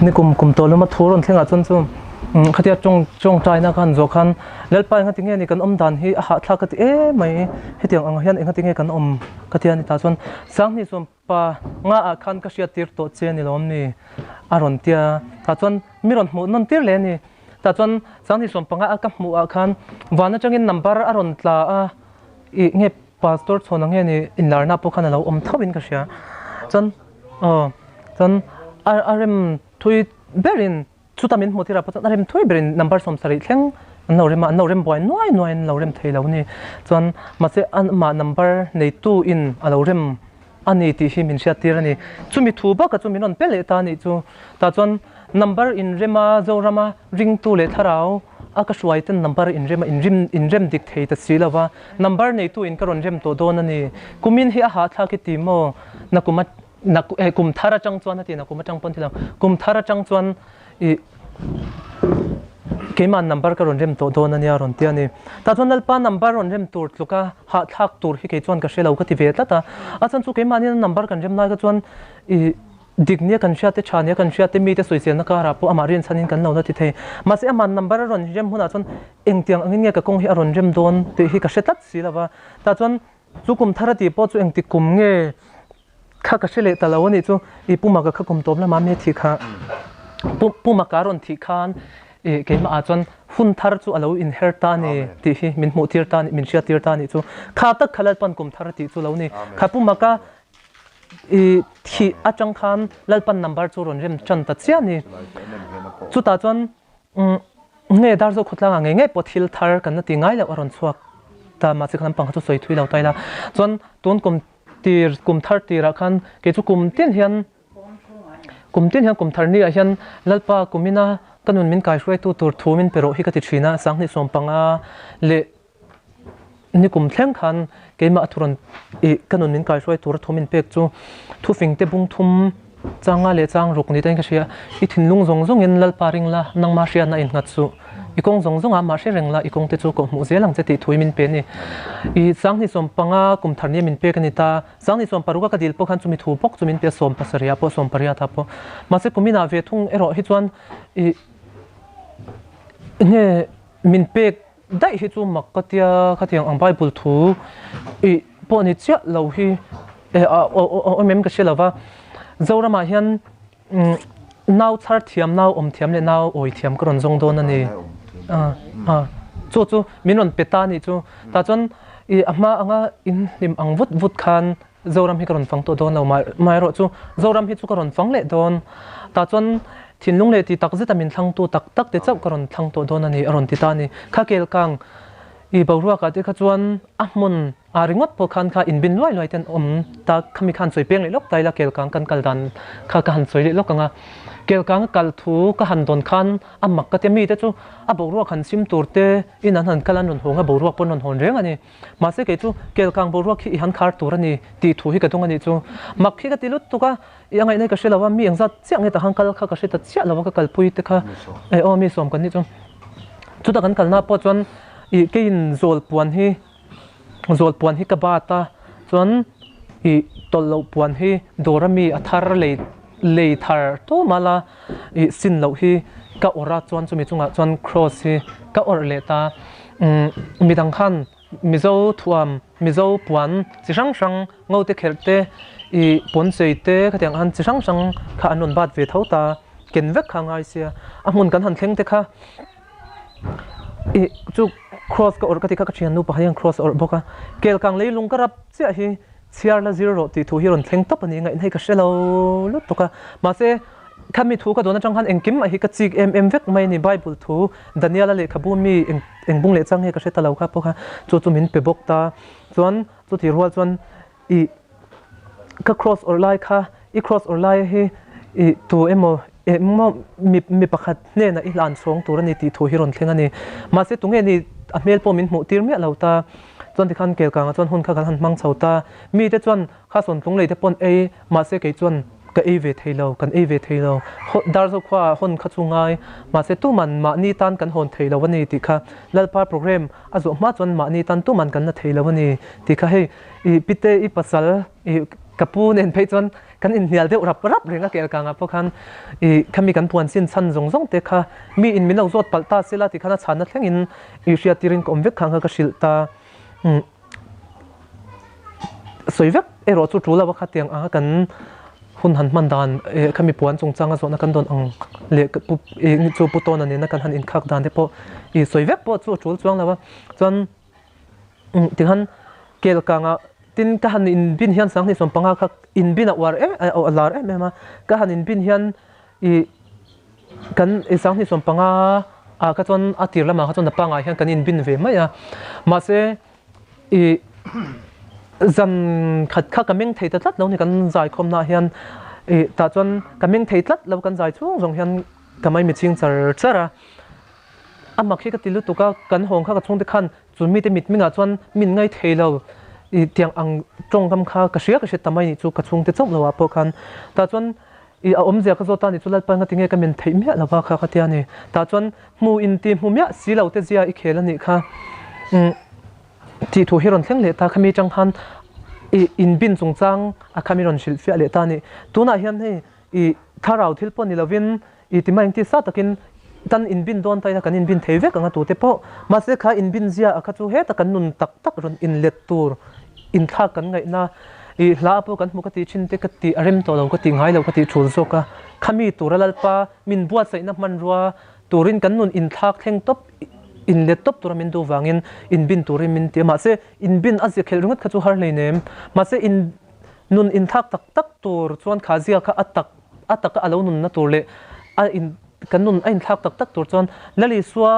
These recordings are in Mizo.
Ni kum kum tawh lama thu rawn thlengah chuan chu khatia tawng tawngtaina khan zawh khan Lalpa enga tinge ni kan awm dan hi a hahthlak ka ti em mai hetiang ang hian enga tinge kan awm ka ti a ni tah chuan Sanghnih chuan pa nga ah khan ka hriat tir tawh che ni lawm ni a rawn tia tah chuan mi rawn hmuh nawn tir leh a ni tah chuan Sanghnih 15 a ka hmuh ah khan van atangin number a rawn tla a ih nge Pastor chhawn ang hian ih inlarna pawh khan a lo awm tho in ka hria. Chuan aw chuan a a rem thui berin chuta min hmuh tirah pawh chuan a rem thui berin number 70 thleng an lo rem a, an lo rem buai nuai nuai in an lo rem thei lo a ni. Chuan mahse amah number neitu in a lo rem a ni tih hi min hriat tir a ni. Chumi thu bakah chu min rawn pe leh ta a nih chu. Tah chuan number inrema Zorama ringtu leh thlarau a ka hruai ten number inrema inrim inrem dik thei ta si lo va, number neitu in ka rawn rem tawh dawn a ni. Kumin hi a hahthlak i ti maw? Na kum a na eh kum thar atang chuan a ti na kum atang pawn ti lo. Kum thar atang chuan ih keimah number ka rawn rem tawh dawn a nia rawn ti a ni. Tah chuan Lalpa number rawn rem tur tluka hahthlak tur hi kei chuan ka hre lo ka ti ve tlat a. A chhan chu keimahni number kan rem lai kha chuan ih Dik nia kan hriat te, tha nia kan hriat te, mite sawiselna karah pawh amah rinchhanin kan lo la ti thei. Mahse amah number a rawn rem hunah chuan engtiang angin nge ka kawng hi a rawn rem dawn tih hi ka hre tlat si lo va. Tah chuan chu kum thar a tih pawh chu engtik kum nge kha ka hre leh ta lo a nih chu. I Puma ka kha kum tawp lamah mi a thih kha. Puma ka rawn thih khan i keimah ah chuan hun thar chu a lo inher ta a ni tih hi min hmuh tir ta a ni, min hriat tir ta a nih chu. Kha tak kha Lalpan kum thar a tih chu lo ni. Kha Puma ka I thih atang khan Lalpan number chu rawn rem tan ta chiah a ni. Chutah chuan nge Darzo khawtlangah ngei ngei pawh thil thar kan la ti ngai loh a rawn chhuak ta mahse kha lampang kha chu sawi thui lo ta ila. Chuan tun kum tir kum thar tirah khan kei chu kum tin hian kum tin hian kum thar ni ah hian Lalpa kumina ka nun min kaihruaitu tur thu min pe rawh hi ka ti thin a, 20 15 leh Ni kum thleng khan keimah a thu rawn ih ka nun min kaihruai tur a thu min pek chu thufing te bung thum changa leh chang ruk ni te in ka hria. I thinlung zawng zawng in Lalpa ring la, nangma hriatna in nghat suh. I kawng zawng zawng ah mah hre reng la, i kawng te chu kawhhmuh zel ang che tih thui min pe a ni. I 20 15 kum thar nia min pek a ni ta. 20 16 a ka dil pawh khan chumi thu bawk chu min pe a, 17 ah pawh 18 ah pawh. Mahse kumin ah ve thung erawh hi chuan ih nge min pek Daih hi chu mak ka tia khatiang ang Bible thu ih pawh ni chiah lo hi eh a awm em ka hre lo va, Zoramah hian nau chhar thiam, nau awm thiam leh nau awi thiam ka rawn zawng dawn a ni. Chu chu min rawn pe ta a nih chu. Tah chuan ih a hma anga in hlim ang vut vut khan Zoram hi ka rawn fang tawh dawn lo maherawh chu Zoram hi chu ka rawn fang leh dawn. Tah chuan thinlung leh ti tak zeta min thlangtu tak tak te chauh ka rawn thlang tawh dawn a ni a rawn ti ta a ni. Kha kelkang i boruakah te kha chuan a hmun ah ringawt pawh khan kha inbin luai luai te an awm ta khami khan sawi peng leh lawk ta ila kelkang kan kal dan kha ka han sawi leh lawk ang a. Kelkang a kal thu ka han dawn khan a mak ka tia mite chu a boruak han sim tur te in an han kal an rawn hawng a boruak pawh an rawn hawn reng a ni. Mahse kei chu kelkang boruak hi i han khar tur a ni tih thu hi ka dawng a nih chu. Mak hi ka ti lut tuk a, i a ngaihna hi ka hre lo a, mi engzat chiah nge tahan kal kha ka hre ta chiah lo a ka kalpui te kha eh aw mi sawm kan nih chu. Chuta kan kalna pawh chuan ih keiin zawl puan hi zawl puan hi ka bat a, chuan ih tawlh loh puan hi dawr a mi a thar lei lei thar tawm a la ih sin loh hi ka awrh a chuan chumi chungah chuan cross hi ka awrh leh ta. Umm midang khan Mizo thuam, Mizo puan chi hrang hrang, ngo te kherh te, ih pawn chei te khatiang ang chi hrang hrang kha an rawn bat ve tho ta, ken vek kha a ngai sia. A hmun kan han thleng te kha ih chu cross ka awrh ka ti kha ka thiannu pakhat hian cross a awrh bawk a, kelkang leilung ka rap chiah hi chhiar la zir rawh tih thu hi rawn thleng tawp a ni ngaihna hi ka hre lo lutuk a, mahse Khami thu ka dawn atang khan engkim mah hi ka chik em em vek mai a ni. Bible thu Daniel-a lehkhabu mi eng eng bung leh chang nge ka hre ta lo kha pawh kha chu chu min pe bawk ta. Chuan chuti rual chuan ih ka cross awrh lai kha i cross awrh lai hi ih tu emaw engmaw mi mi pakhat hnenah i hlan chhawng tur a ni tih thu hi rawn thleng a ni. Mahse tunge ni a hmel pawh min hmuh tir miah lo ta. Chuan tikhan kelkangah chuan hun kha kan han hmang chho ta. Mite chuan kha sawntlung lei te pawn ei mahse kei chuan Ka ei ve thei lo, kan ei ve thei lo. Darzo khuaah hawn kha chu ngai, mahse tuman mahni tan kan hawn thei lo a ni tih kha Lalpa program a zawh hma chuan mahni tan tuman kan la thei lo a ni tih kha hei i pite i pasal i Ka pu nen phei chuan kan inhnial deuh rap rap reng a kelkangah pawh khan ih khami kan puan sin chhan zawng zawng te kha mi in min lo zawt palh ta sela tikhan a chhanna thlengin ih hriattirin ka awm vek khang kha ka hrilh ta. Umm sawi vek erawh chu tul lo a khatiang anga kan hun han hman dan eh khami puan chungchanga zawhna kan dawn ang leh pu ih chu pu tawna nena kan han inkhak dan te pawh ih sawi vek pawh chu a tul chuang lo a chuan umm tikhan kelkangah tin ka han inbin hian sanghnih sawmpanga kha inbin a uar em a lar em em a ka han inbin hian ih Kan i 2015 ah kha chuan a tir lamah kha chuan a pangah hian kan inbin ve mai a, mahse i zan khat kha ka meng thei ta tlat lo ni kan zaikhawmnaah hian i tah chuan ka meng thei tlat lo kan zai chhung zawng hian ka mai mitching char char a, a mak hi ka ti lutuk a, kan hawng kha ka chhungte khan chu mite mitmingah chuan min ngai thei lo i tiang ang tawngkam kha ka hria ka hre ta mai nih chu ka chhungte chauh lo ah pawh khan tah chuan I a awmzia ka zawt a ni chu Lalpa nga tinge ka men theih miah lova kha ka tia ni. Tah chuan hmu in ti hmu miah si lo te zia i khel a nih kha. Umm tih thu hi rawn thleng leh ta khami tang khan i inbin chungchang a khami rawn hrilh fiah leh ta a ni. Tunah hian hei i thlarau thil pawh ni lovin i ti mai engti sa takin kan inbin dawn ta ila kan inbin thei vek ang a tute pawh. Mahse kha inbin zia a kha chu heta kan nun tak tak rawn inlet tur inthlak kan ngaihna i hla pawh kan hmu ka tih thin te ka tih a rem tawh lo ka tih ngai lo ka tih thul zawk a, khami tura Lalpa min buatsaihna hmanrua turin kan nun inthlak thleng tawp inlet tawp tura min duh vangin inbin turin min ti a, mahse inbin a zia khelh ringawt kha chu har hleinem, mahse in nun inthlak tak tak tur chuan kha zia kha a tak a taka a lo nunna tur leh a in kan nun a inthlak tak tak tur chuan Lal Isua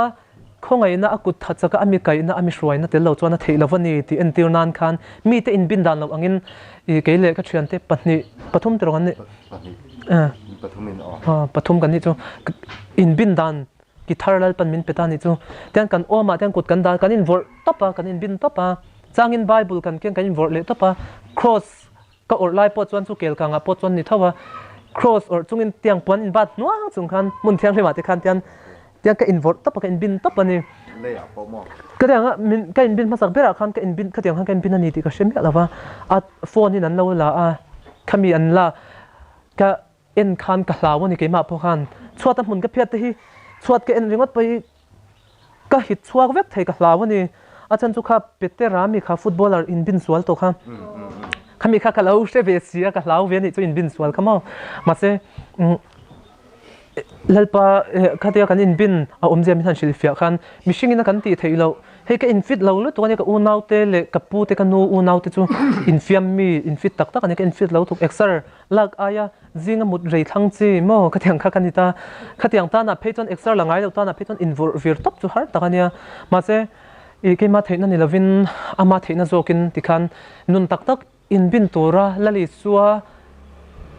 Khawngaihna a kut that chaka a mi kaihna a mi hruaina tel lo chuan a theih lo a ni tih entir nan khan mite inbin dan loh angin i kei leh ka thiante pahnih pathum te rawng an nih pathum kan nih chu inbin dan ki thar Lalpan min pe ta nih chu tian kan awmah tian kut kan dan kan invawrh tawp a kan inbin tawp a changin Bible kan keng kan invawrh leh tawp a cross Ka awrh lai pawh chuan chu kel kangah pawh chuan ni tho a, cross awrh chungin tiang puan inbat hnuang chung khan hmun thianghlimah te khan tian tiang ka invawrh tawp a, ka inbin tawp a ni. Leiah pawh maw? Ka tiang a, min ka inbin hmasak berah khan ka inbin khatiang khan ka inbin a ni tih ka hre miah lo va, a phone in an lo la a, khami an la ka en khan ka hlau a ni keimah pawh khan chhuat a hmun ka phiat te hi chhuat ka en ringawt pawh hi ka hit chhuak vek thei ka hlau a ni. A chhan chu kha Petera mi kha footballer inbin sual tawh kha khami kha ka lo hre ve si a ka hlau ve a nih chu inbin sual kha maw. Mahse Lalpa khatia kan inbin a awmzia min han hrilhfiah khan mihringin a kan tih theih loh hei ka infit lo lutuk a nia ka unaute leh ka pute ka nu unaute chu infiam mi infit tak tak a nia ka infit lo thuk exer Lak aia zinga mut rei thlang chi maw khatiang kha ka ni ta. Khatiang tanah phei chuan exer la ngai lo tanah phei chuan invawrh vir tawp chu har tak a nia. Mahse ih keimah theihna ni lovin ama theihna zawkin tikhan nun tak tak inbin tura Lalisua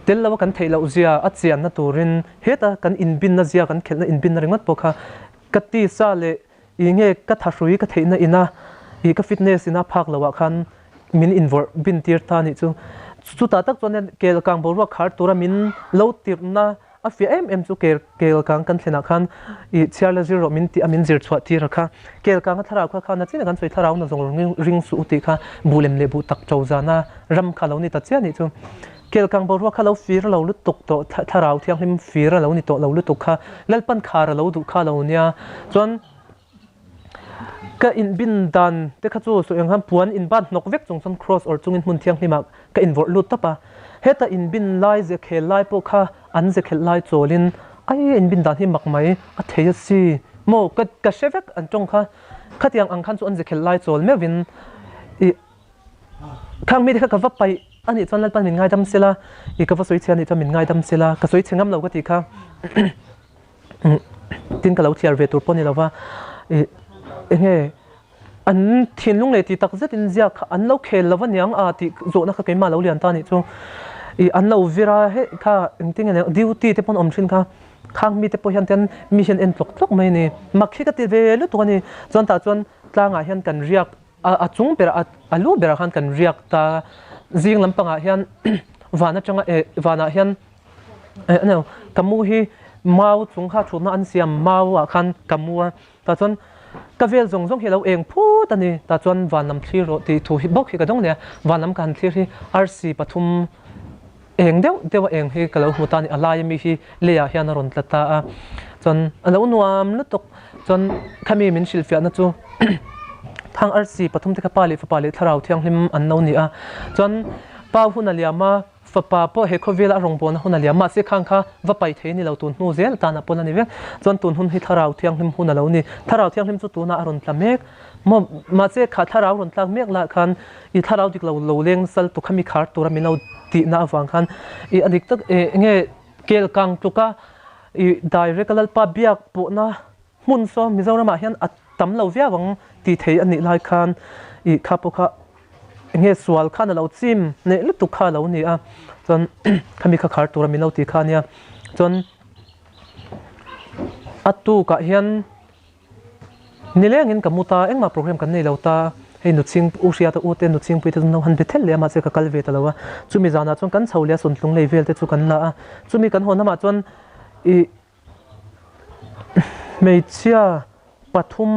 tel loa kan theih loh zia a chianna turin heta kan inbinna zia kan khelhna inbinna ringawt pawh kha ka tisa leh ih nge ka thahrui ka theihna ina ih ka fitness ina phak loah khan min invawrh bin tir ta nih chu. Chutah tak chuan kel kang boruak khar tura min lo tirhna a fiah em em chu kel kel kang kan thlenah khan ih chhiar la zir rawh min tih a min zir chhuah tir a kha. Kel kang a thlarau kha khan a chin a kan sawi thlarau na zawng ring suh u tih kha buh lem leh buh tak to zana ram kha lo ni ta chiah nih chu. Kel kang boruak kha lo fir lo lutuk tawh thlarau thianghlim fir a lo ni tawh lo lutuk kha Lalpan khar a lo duh kha lo nia chuan Ka inbin dan te kha chu sawi ang khan puan inbat hnawk vek chung chuan cross awrh chungin hmun thianghlimah ka invawrh lut tawp a. Heta inbin lai ze khel lai pawh kha an ze khelh lai chawlin ai inbin dan hi mak mai a thei a si maw ka ka hre vek an tawng kha khatiang ang khan chu an ze khelh lai chawl meuhin ih khang mite kha ka va paih a nih chuan Lalpan min ngaidam sela ih ka va sawi chhe a nih chuan min ngaidam sela ka sawi chhe ngam lo ka tih kha. Tin ka lo thliar ve tur pawh ni lova ih enge an thinlung leh tih tak zetin ziak kha an lo khel lo aniang a tih zawhna kha keimah lo lian ta nih chu ih an lo vir a hei kha engtin nge duty te pawh an awm thin kha khang mite pawh hian ten mi hian en tlawk tlawk mai a ni mak hi ka ti ve lutuk a ni chuan tah chuan tlangah hian kan riak a a chung berah a a lu berah khan kan riak ta zing lampangah hian van atanga eh vanah hian. Eh ano ka mu hi mau chung kha thutna an siam mau ah khan ka mu a tah chuan. Ka vel zawng zawng hi a lo eng phut a ni. Tah chuan van lam thlir rawh tih thu hi bawk hi ka dawng leh a. Van lam ka han thlir hi arsi pathum eng deuh deuh a eng hi ka lo hmu ta a ni. A laia mi hi leiah hian a rawn tla ta a. Chuan a lo nuam lutuk. Chuan khami min hrilhfiahna chu thang arsi pathum te kha Pa leh Fapa leh Thlarau Thianghlim an lo ni a. Chuan Pau hun a liam a. Fapa pawh he khawvela a rawngbawlna hun a liam mahse khang kha va pai thei a ni lo tun hnu zel tanah pawn a ni vek. Chuan tun hun hi Thlarau Thianghlim hun a lo ni. Thlarau Thianghlim chu tunah a rawn tla mek maw? Mahse kha Thlarau rawn tlak mek lah khan i Thlarau dik lo lo leng sal tu kha mi khar tura min lo tihna avang khan i a dik tak enge kel kang tluka i direct a Lalpa biak pawhna hmun saw Mizoramah hian a tam lo viau ang tih thei a nih lai khan i kha pawh kha Enge sual khan a lo chim neih lutuk kha a lo ni a, chuan khami kha khar tura min lo ti kha a nia. Chuan a tukah hian nilengin ka mu ta, engmah program kan nei lo ta, hei nuching u hriata u te nuchingpui te chu an lo han be thelh leh a mahse ka kal ve ta lo a. Chumi zanah chuan kan chho leh a sawntlung lei vel te chu kan la a, chumi kan hawn lamah chuan ih Hmeichhia pathum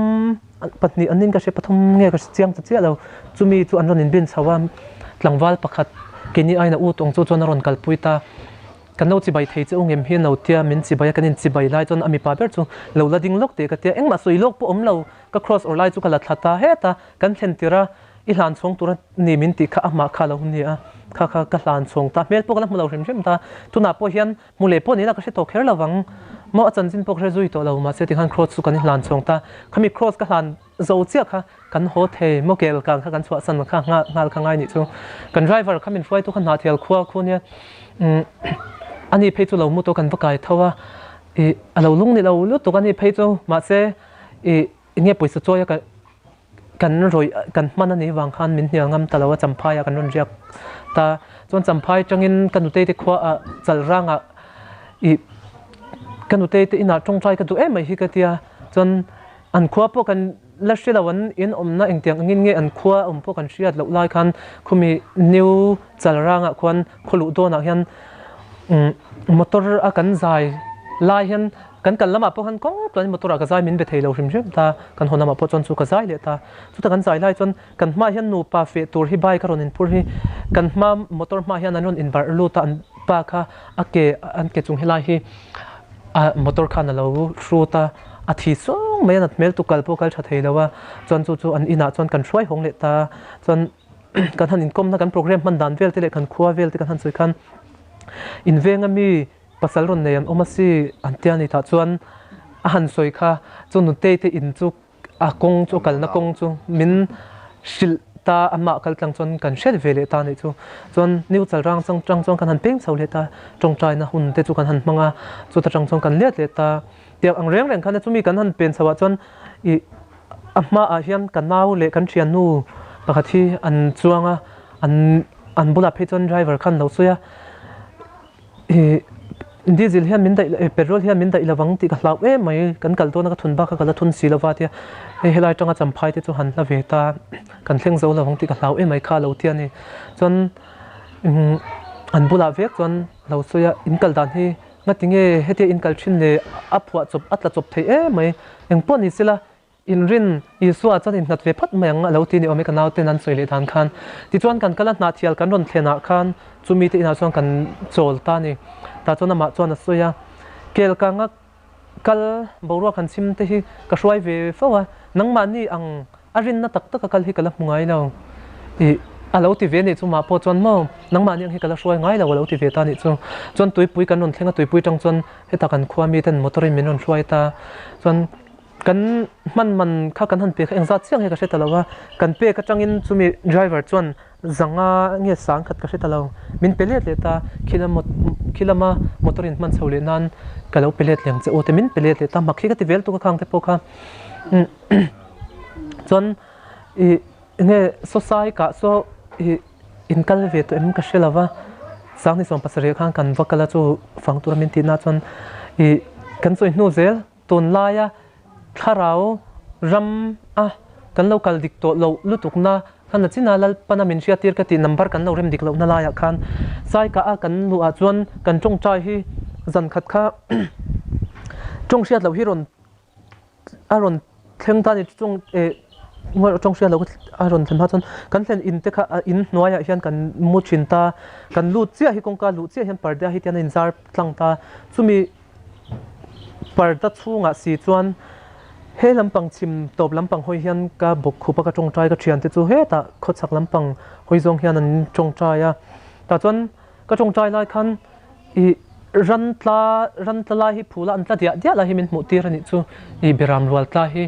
pahnih an nin ka hria pathum nge ka hre chiang ta chiah lo chumi chu an rawn inbin chho a tlangval pakhat keini aiin a u tawng chu chuan a rawn kalpui ta kan lo chibai thei che u ngem hi no tia min chibai a kan inchibai lai chuan a mipa ber chu lo la ding lawk teh ka tia engmah sawi lawk pawh awm lo ka cross awrh lai chu ka la thla ta het a kan thlen tir a i hlan chhawng tur a ni min tih kha amah kha a lo ni a kha kha ka hlan chhawng ta hmel pawh ka la hmu lo hrim hrim ta tunah pawh hian Hmu leh pawh nila ka hre tawh kher lo vang. Maw a chanchin pawh ka hre zui tawh lo mahse tikhan cross chu kan i hlan chhawng ta. Khami cross ka hlan zo chiah kha kan haw thei maw kel kang kha kan chhuahsan kha nghal kha ngai nih chu. Kan driver kha min hruaitu kha Hnahthial khua khu nia umm ani phei chu lo mu tawh kan va kai tho a ih a lo lung ni lo lutuk ani phei chu mahse ih enge pawisa chawi a ka Kan rawih kan hman a nih vang khan min hnial ngam ta lo a, Champhai ah kan rawn riak ta. Chuan Champhai atangin ka nutei te khua ah Chalrang ah ih ka nutei te inah tawngtai ka duh em mai hi ka tia. Chuan an khua pawh kan la hre lo an in awmna engtiang angin nge an khua awm pawh kan hriat loh lai khan khumi New Chalrang ah khuan khawluh dawnah hian umm motor a kan zai lai hian Kan kal lamah pawh khan kawng tluanin motor ah ka zai min be thei lo hrim hrim ta, kan haw lamah pawh chuan chu ka zai leh ta. Chuta kan zai lai chuan kan hmaah hian nupa feh tur hi bike a rawn inphur hi kan hma motor hmaah hian an rawn inbarh lut a, an pa kha a ke an ke chung helai hi a motor khan a lo hrut a, a thi sung mai a, nat hmel tu kal pawh kal tha thei lo a, chuan chu chu an inah chuan kan hruai hawng leh ta, chuan kan han inkawmna kan program hman dan vel te leh kan khua vel te kan han sawi khan invenga mi Pasal rawn nei an awm a si an tia ni tah chuan a han sawi kha chu nutei te in chu a kawng chu a kalna kawng chu min hrilh ta amah kal tlang chuan kan hriat ve leh ta nih chu chuan new chalrang chang tang chuan kan han peng chho leh ta tawngtaina hun te chu kan han hmang a chuta tang chuan kan let leh ta tiang ang reng reng khan chumi kan han pen chho ah chuan ih a hmaah hian ka nau leh kan thiannu pakhat hi an chuang a an an bulah phei chuan driver khan lo sawi a. Ih diesel hian min daih eh petrol hian min daih lovang tih ka hlau em mai kan kal dawn a ka thun bak a ka la thun si lova tia hei helai atanga champhai te chu han hla ve ta kan thleng zo lovang tih ka hlau em mai kha lo tia ni chuan umm an bulah vek chuan lo sawi a in kal dan hi ngatinge hetia in kal thin le a phuah chawp a tla chawp thei em mai engpawh ni sela Inrin, Isua chuan innghat ve phawt mai ang a lo ti ni awm e ka nauten an sawi leh dan khan. Tichuan kan kal a hnahthial kan rawn thlenah khan chumi te inah chuan kan chawl ta a ni. Tah chuan amah chuan a sawi a, Kel ka nga kal boruak han chim te hi ka hruai ve fo a, nangmahni ang a rinna tak taka kal hi ka la hmu ngai lo. Ih a lo ti ve nih chu mah pawh chuan maw nangmahni ang hi ka la hruai ngai lo a lo ti ve ta nih chu. Chuan tuipui kan rawn thleng a, tuipui tang chuan heta kan khua miten motor in min rawn hruai ta. Chuan Kan hman man kha kan han pe kha engzat chiang hi ka hre ta lo a, kan pek atangin chumi driver chuan zanga nge sang khat ka hre ta lo, min pe let leh ta, khilama khilama motor in hman chho leh nan ka lo pe let leh ang che aw te min pe let leh ta, mak hi ka ti vel tuk a khang te pawh kha chuan ih enge sawsai kah saw ih in kal ve tawh em ka hre lo va, 2017 khan kan va kal a chu fang tura min tihna chuan ih kan sawi hnu zel. Tunlaia thlarau ram a kan lo kal dik tawh loh lutukna khan a china Lalpana min hriattir ka tih number kan lo rem dik lohna laiah khan Saikah a kan luhah chuan kan tawngtai hi zan khat kha tawng hriat loh hi rawn a rawn. thleng ta ni chung eh tawng hriat loh a rawn thlen hma chuan kan thlen in te kha in hnuaiah hian kan mu thin ta, kan lut chiah hi kawngka luh chiah hian parda hi tian a inzar tlang ta, chumi parda chhungah si chuan he lampang chhim tawp lampang hawi hian ka bawk khup a ka tawngtai ka thiante chu hetah khawchhak lampang hawi zawng hian an tawngtai a, tah chuan ka tawngtai lai khan ih ran tla ran tla lai hi phul a an tla diah diah lai hi min hmuh tir a nih chu ih beram rual tla hi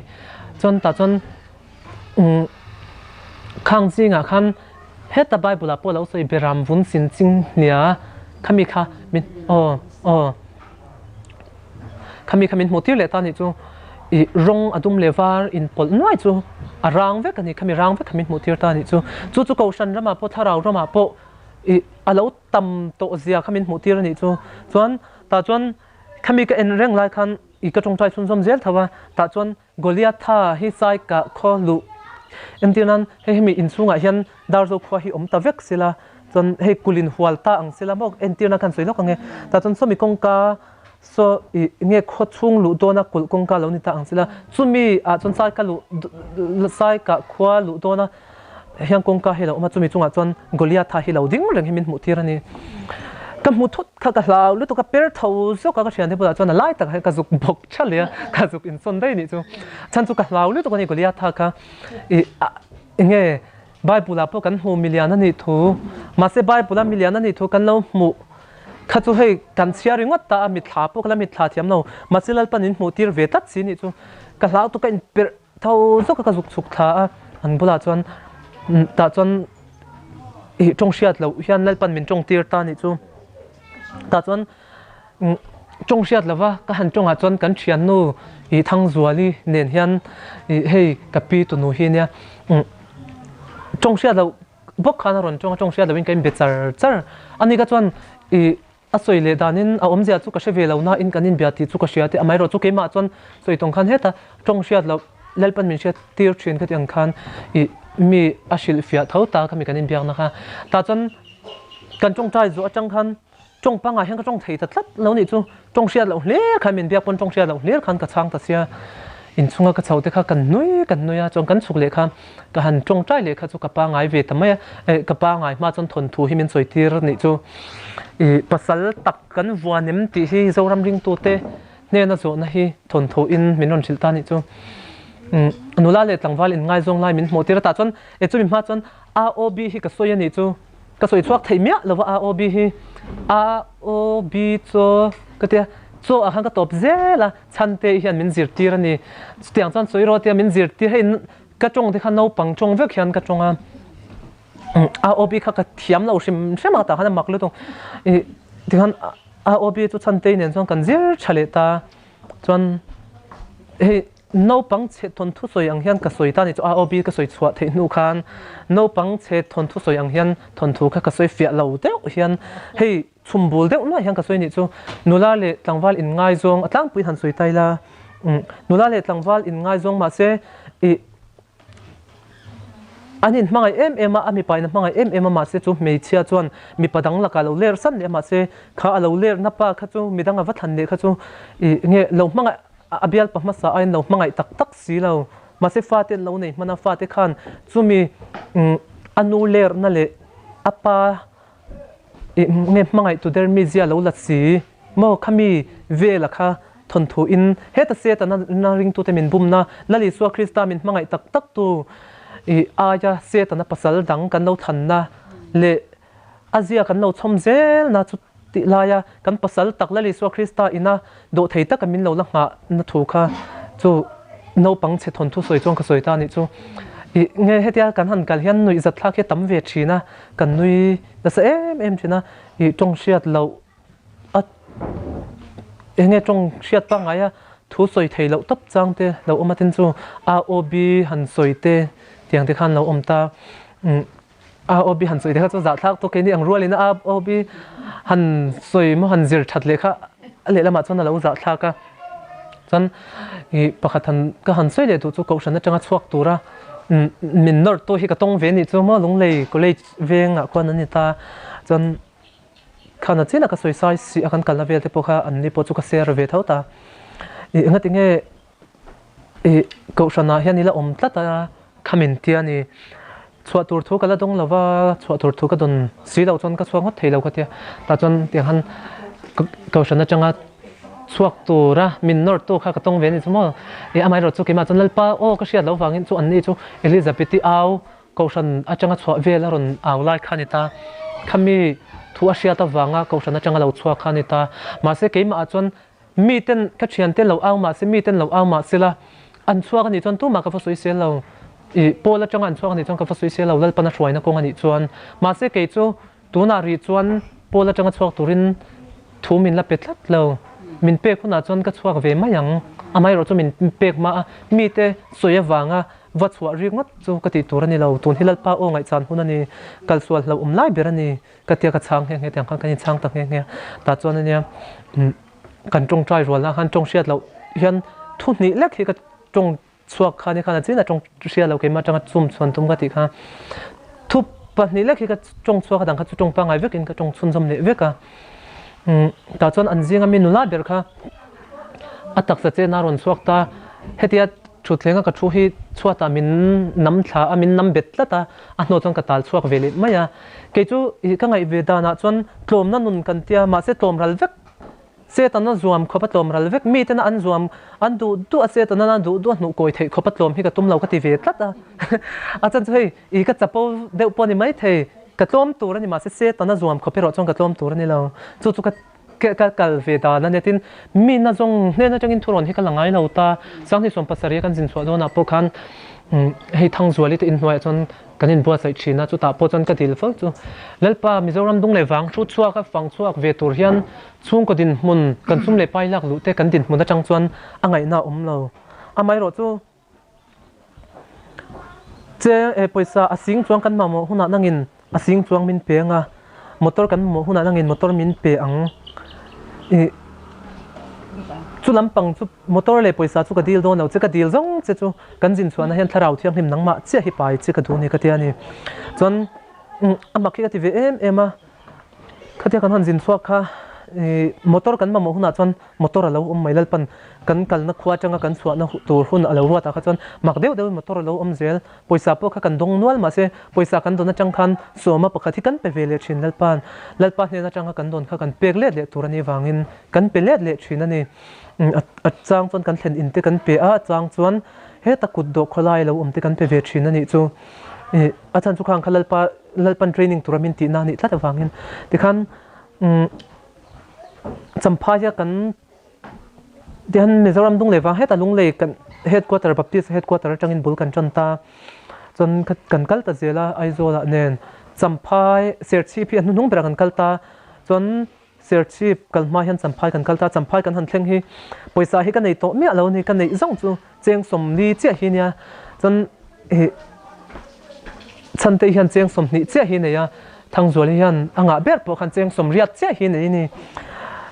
chuan tah chuan umm khang zingah khan heta bible ah pawh a lo sawi beram vun sin ching hnia khami kha min aw aw khami kha min hmuh tir leh ta a nih chu ih rawng a dum leh var inpawlh nuai chu a rang vek a ni khami rang vek kha min hmuh tir ta a nih chu chu chu kohhran ramah pawh thlarau ramah pawh ih a lo tam tawh zia kha min hmuh tir a nih chu. Chuan tah chuan khami ka en reng lai khan i ka tawngtai chhunzawm zel tho a, tah chuan Goliatha hi sai kah khaw luh entir nan hei hemi inchhungah hian Darzo khua hi awm ta vek sila, chuan hei kulin hual ta ang sila maw entir nan khan sawi lawk ang e. Tah chuan sawmi kawngka saw ih nge khaw chhung luh dawna kulh kawngka lo ni ta ang sila, chumi ah chuan sai ka luh sai kah khua luh dawna Hiang kawngka hi a lo awm a, chumi chungah chuan Goliatha hi lo ding reng hi min hmuh tir a ni. Ka hmu thut kha ka hlau lutuk a, per tho zawk a ka thiante bulah chuan a lai takah hian ka zuk bawk tha leh a, ka zuk insawn daih nih chu. Chhan chu ka hlau lutuk a ni Goliatha kha ih enge Bible ah pawh kan hmu milian a nih thu, mahse Bible a milian a nih thu kan lo hmuh kha chu hei kan chhiar ringawt ta a, mitthla pawh ka la mitthla thiam lo, mahse Lalpan in hmuh tir ve tlat si nih chu ka hlau tuk a inperh Tho zawk a ka zuk chhuk thla a, an bulah chuan tah chuan ih tawng hriat loh hian Lalpan min tawng tir ta anih chu. Tah chuan tawng hriat lova ka han tawngah chuan kan thiannu ih Thangzuali nen hian ih hei ka pi tunu hi ania tawng hriat loh bawk khan a rawn tawng a, tawng hriat lohin ka inbe char char a ni ka chuan ih A sawi leh danin a awmzia chu ka hre ve lo nain kan inbia tih chu ka hria tih amaherawh chu keimah chuan sawi tawng khan heta tawng hriat loh Lalpan min hriat tir thin khati ang khan ih mi a hrilh fiah tho ta khami kan inbiakna kha. Tah chuan kan tawngtai zawh atang khan tawng pangah hian ka tawng thei ta tlat lo nih chu tawng hriat loh hlir khan min biak pawn tawng hriat loh hlir khan ka chhang ta sia. Inchhunga ka chho te kha kan nui kan nui a chuan kan chhuk leh kha ka han tawngtai leh kha chu ka pangai ve ta mai a eh ka pangai hma chuan thawnthu hi min sawi tir anih chu ih pasal tak kan vuan em tih hi Zoram ringtute hnena zawhna hi thawnthu in min rawn hrilh ta anih chu umm nula leh tlangval in ngaizawng lai min hmuh tir a tah chuan eh chumi hma chuan AOB hi ka sawi anih chu ka sawi chhuak theih miah lova AOB hi AOB chaw ka tia chaw ah khan ka tawp zel a. Chhante hian min zirtir a ni. Chutiang chuan sawi rawh tia min zirtir hei ka tawng te kha naupang tawng vek hian ka tawng a. AOB kha ka thiam lo hrim hrim a tah khan a mak lutuk. Ih tikhan AOB chu Chhantei nen chuan kan zir tha leh ta. Chuan hei naupang chhe thawnthu sawi ang hian ka sawi ta a ni chu AOB ka sawi chhuah theih hnu khan naupang chhe thawnthu sawi ang hian thawnthu kha ka sawi fiah lo deuh hian hei Chhum bul deuh nuaih hian ka sawi nih chu nula leh tlangval in ngaizawng a tlangpuiin han sawi ta ila nula leh tlangval in ngaizawng mahse ih an in hmangaih em em a a mipa in a hmangaih em em a mahse chu hmeichhia chuan mipa dang lakah lo ler san leh a mahse kha a lo ler na pa kha chu midang a va thlan leh kha chu ih nge lo hmangaih a bialpa hmasa aiin lo hmangaih tak tak si lo mahse fate an lo nei hman a fate khan chumi a nu ler na leh a pa Nge hmangaih tu der mi zia lo la si maw khami vela kha thawnthu in heta Setana na ringtute min bumna Lal Isua Krista min hmangaih tak tak tu i aia Setana pasal dang kan lo thlanna leh a zia kan lo chhawm zelna chu tih laia kan pasal tak Lal Isua Krista ina dawhthei taka min lo la nghah na thu kha chu naupang chhe thawnthu sawi chuan ka sawi ta anih chu i nge hetia kan han kal hian nuihzat thlak hi a tam ve thin a. Kan nui nasa em em thin a, ih tawng hriat loh a enge tawng hriat pangngai a thu sawi thei loh tawp chang te lo awm a tin chu AOB han sawi te tiang te khan lo awm ta umm AOB han sawi te kha chu zahthlak tawk keini ang rualin AOB han sawi maw han zir that leh kha a lehlamah chuan a lo zahthlak a. Chuan ih pakhat han ka han sawi leh duh chu kohhran atanga chhuak tura min nawrh tu hi ka tawng ve anih chu maw Lunglei college vengah khuan an ni ta. Chuan khana chin a ka sawi sai si a kan kalna vel te pawh kha an ni pawh chu ka share ve tho ta. Ih engati nge. I kohhranah hian i la awm tlat a, kha min tia ni. Chhuah tur thu ka la dawng lo va, chhuah tur thu ka dawn si loh chuan ka chhuak ngawt thei lo ka tia. Tah chuan tiang khan kohhran atanga chhuak tura min nawr tu kha ka tawng ve a ni chu maw. I amaherawh chu keimah chuan Lalpa aw ka hriat loh vangin chu anni chu Elizabeth-i au kohhran atanga chhuah vel a rawn au lai kha a ni ta. Khami thu a hriat avanga kohhran atanga lo chhuak kha a ni ta. Mahse keimahah chuan Miten ka thiante lo au mah se, miten lo au mah sela, an chhuak a nih chuan tumah ka va sawi sel lo. I Paul atanga an chhuak a nih chuan ka va sawi sel lo, Lalpan a hruaina kawng a nih chuan. Mahse kei chu tunah rih chuan Paul atanga chhuak turin thu min la pe tlat lo. Min pek hunah chuan ka chhuak ve mai ang. Amaherawh chu min pek hma a, mite sawi avanga va chhuah rik ngawt chu ka tih tur a ni lo. Tun hi Lalpa aw ngaihchan hun a ni, kalsual hlauhawm lai ber a ni. Ka tia ka chhang nghe nghe tiang khan kan inchhang ta nghe nghe a, tah chuan ania kan tawngtai rual ah khan tawng hriat loh hian thu hnih lek hi ka tawng chhuak kha ni khan a chin a tawng hriat loh keimah atanga chum chhuan tum ka tih kha thu pahnih lek hi ka tawng chhuak a dang kha chu tawng pangngai vekin ka tawng chhunzawm leh vek a, tah chuan an zinga mi nula ber kha a taksa chen a rawn chhuak ta hetia. Thutthleng a ka thu hi chhuatah min nam thla a, min nam bet tlat a, a hnuah chuan ka tal chhuak ve leh mai a. Kei chu ih ka ngaih ve danah chuan tlawmna nun kan tia, mahse tlawm ral vek Setana zuam khawp a tlawm ral vek, mitena an zuam an duh duh a Setana an duh duh a hnuh kawi theih khawp a tlawm hi ka tum lo ka ti ve tlat a. A chan chu hei ih ka chapo deuh pawh a ni maithei, ka tlawm tur a ni mahse Setana zuam khawp erawh chuan ka tlawm tur a ni lo. Chu chu ka Ka kal ve dan a nia tin mi na zawng hnen atangin thurawn hi ka la ngai lo ta. Sanghnih 70 a kan zin chhuah dawnah pawh khan hei Thangzuali te inhnuaiah chuan kan inbuatsaih thin a, chutah pawh chuan ka dil fo chu. Lalpa Mizoram dung leh vang thu chhuak a fang chhuak ve tur hian chhungkaw dinhmun kan sum leh pai lak luh te kan dinhmun atang chuan a ngaihna a awm lo. Amaherawh chu Che e pawisa a sing chuang kan mamawh hunah nangin a sing chuang min pe ang a, motor kan mamawh hunah nangin motor min pe ang. Ih chu lampang chu motor leh pawisa chu ka dil dawn lo che, ka dil zawng che chu kan zin chhuahna hian thlarau thianghlim nangmah chiah hi pai che ka duh a ni ka ti a ni. Chuan a mak hi ka ti ve em em a. Khatia kan han zin chhuak kha ih motor kan mamawh hunah chuan motor a lo awm mai Lalpan kan kalna khua atanga kan chhuahna tur hun a lo ruat ah kha chuan mak deuh deuhin motor a lo awm zel. Pawisa pawh kha kan dawng nual mahse pawisa kan dawn atang khan sawma pakhat hi kan pe ve leh thin Lalpan. Lalpa hnen atanga kan dawn kha kan pek let leh tur a nih vangin kan pe let leh thin a ni. A chang chuan kan thlen in te kan pe a, a chang chuan heta kut dawh khawlai a lo awm te kan pe ve thin a nih chu. Ih a chhan chu khang kha Lalpa Lalpan training tura min tihna a nih tlat avangin tikhan umm Champhai hian kan tihian Mizoram dung leh vang hetah Lunglei kan headquarter Baptist headquarter atangin bul kan tan ta chuan kan kal ta zel a Aizawl ah nen Champhai Serchhip hi a hnuhnung berah kan kal ta chuan Serchhip kal hma hian Champhai kan kal ta Champhai kan han thleng hi pawisa hi ka nei tawh miah lo a ni ka neih zawng chu cheng 40 chiah hi nia chuan ih Chhante hian cheng 20 chiah hi nei a Thangzuali hian a ngah ber pawh khan cheng 80 chiah hi nei a ni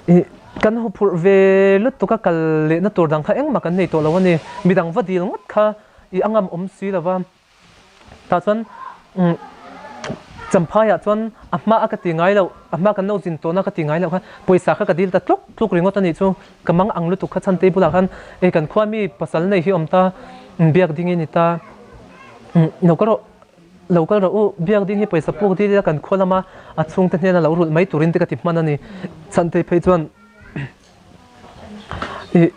ih kan huphurh ve lutuk a kal lehna tur dang kha engmah kan nei tawh lo a ni midang va dil ngawt kha ih a ngam awm si lo va. Tah chuan umm Champhaiah chuan a hma a ka ti ngai loh, a hma kan lo zin tawhna ka ti ngai loh kha pawisa kha ka dil ta tluk tluk ringawt a nih chu. Ka mang ang lutuk kha chhan table ah khan ei kan khua mi pasal nei hi awm ta biak ding i ni ta umm lo kal rawh lo kal rawh u biak ding hi pawisa puk dil ila kan khua lama a chhungte hnena lo rulh mai turin te ka ti hman a ni. Chhantei phei chuan. Ih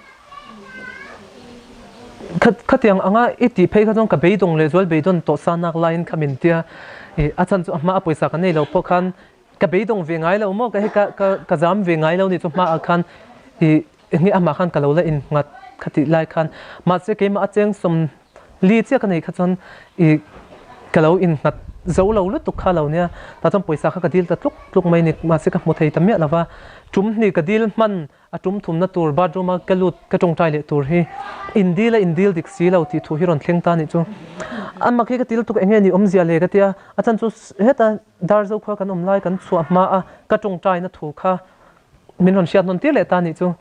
khatiang anga i tih phei kha chuan ka beidawng leh zual beidawn tawh sa nak laiin kha min tia ih a chhan chu a hma a pawisa ka nei lo pawh khan ka beidawng ve ngai lo maw ka hei ka ka ka zam ve ngai lo nih chu hmaah khan ih enge amah khan ka lo la innghat khatih lai khan mahse keimah a cheng 40 chiah ka nei kha chuan ih ka lo innghat zo lo lutuk kha lo nia tah chuan pawisa kha ka dil ta tluk tluk mai ni mahse ka hmu thei ta miah lo va tum hnih ka dil hman a tum thumna tur bathroom a ka lut ka tawngtai leh tur hi in dil a in dil dik si lo tih thu hi rawn thleng ta nih chu a mak hi ka ti lutuk eng nge ni awmzia le ka tia a chan chu heta Darzo khua kan awm lai kan chhuah hma a ka tawngtai na thu kha Min rawn hriat nawn tir leh ta nih chu.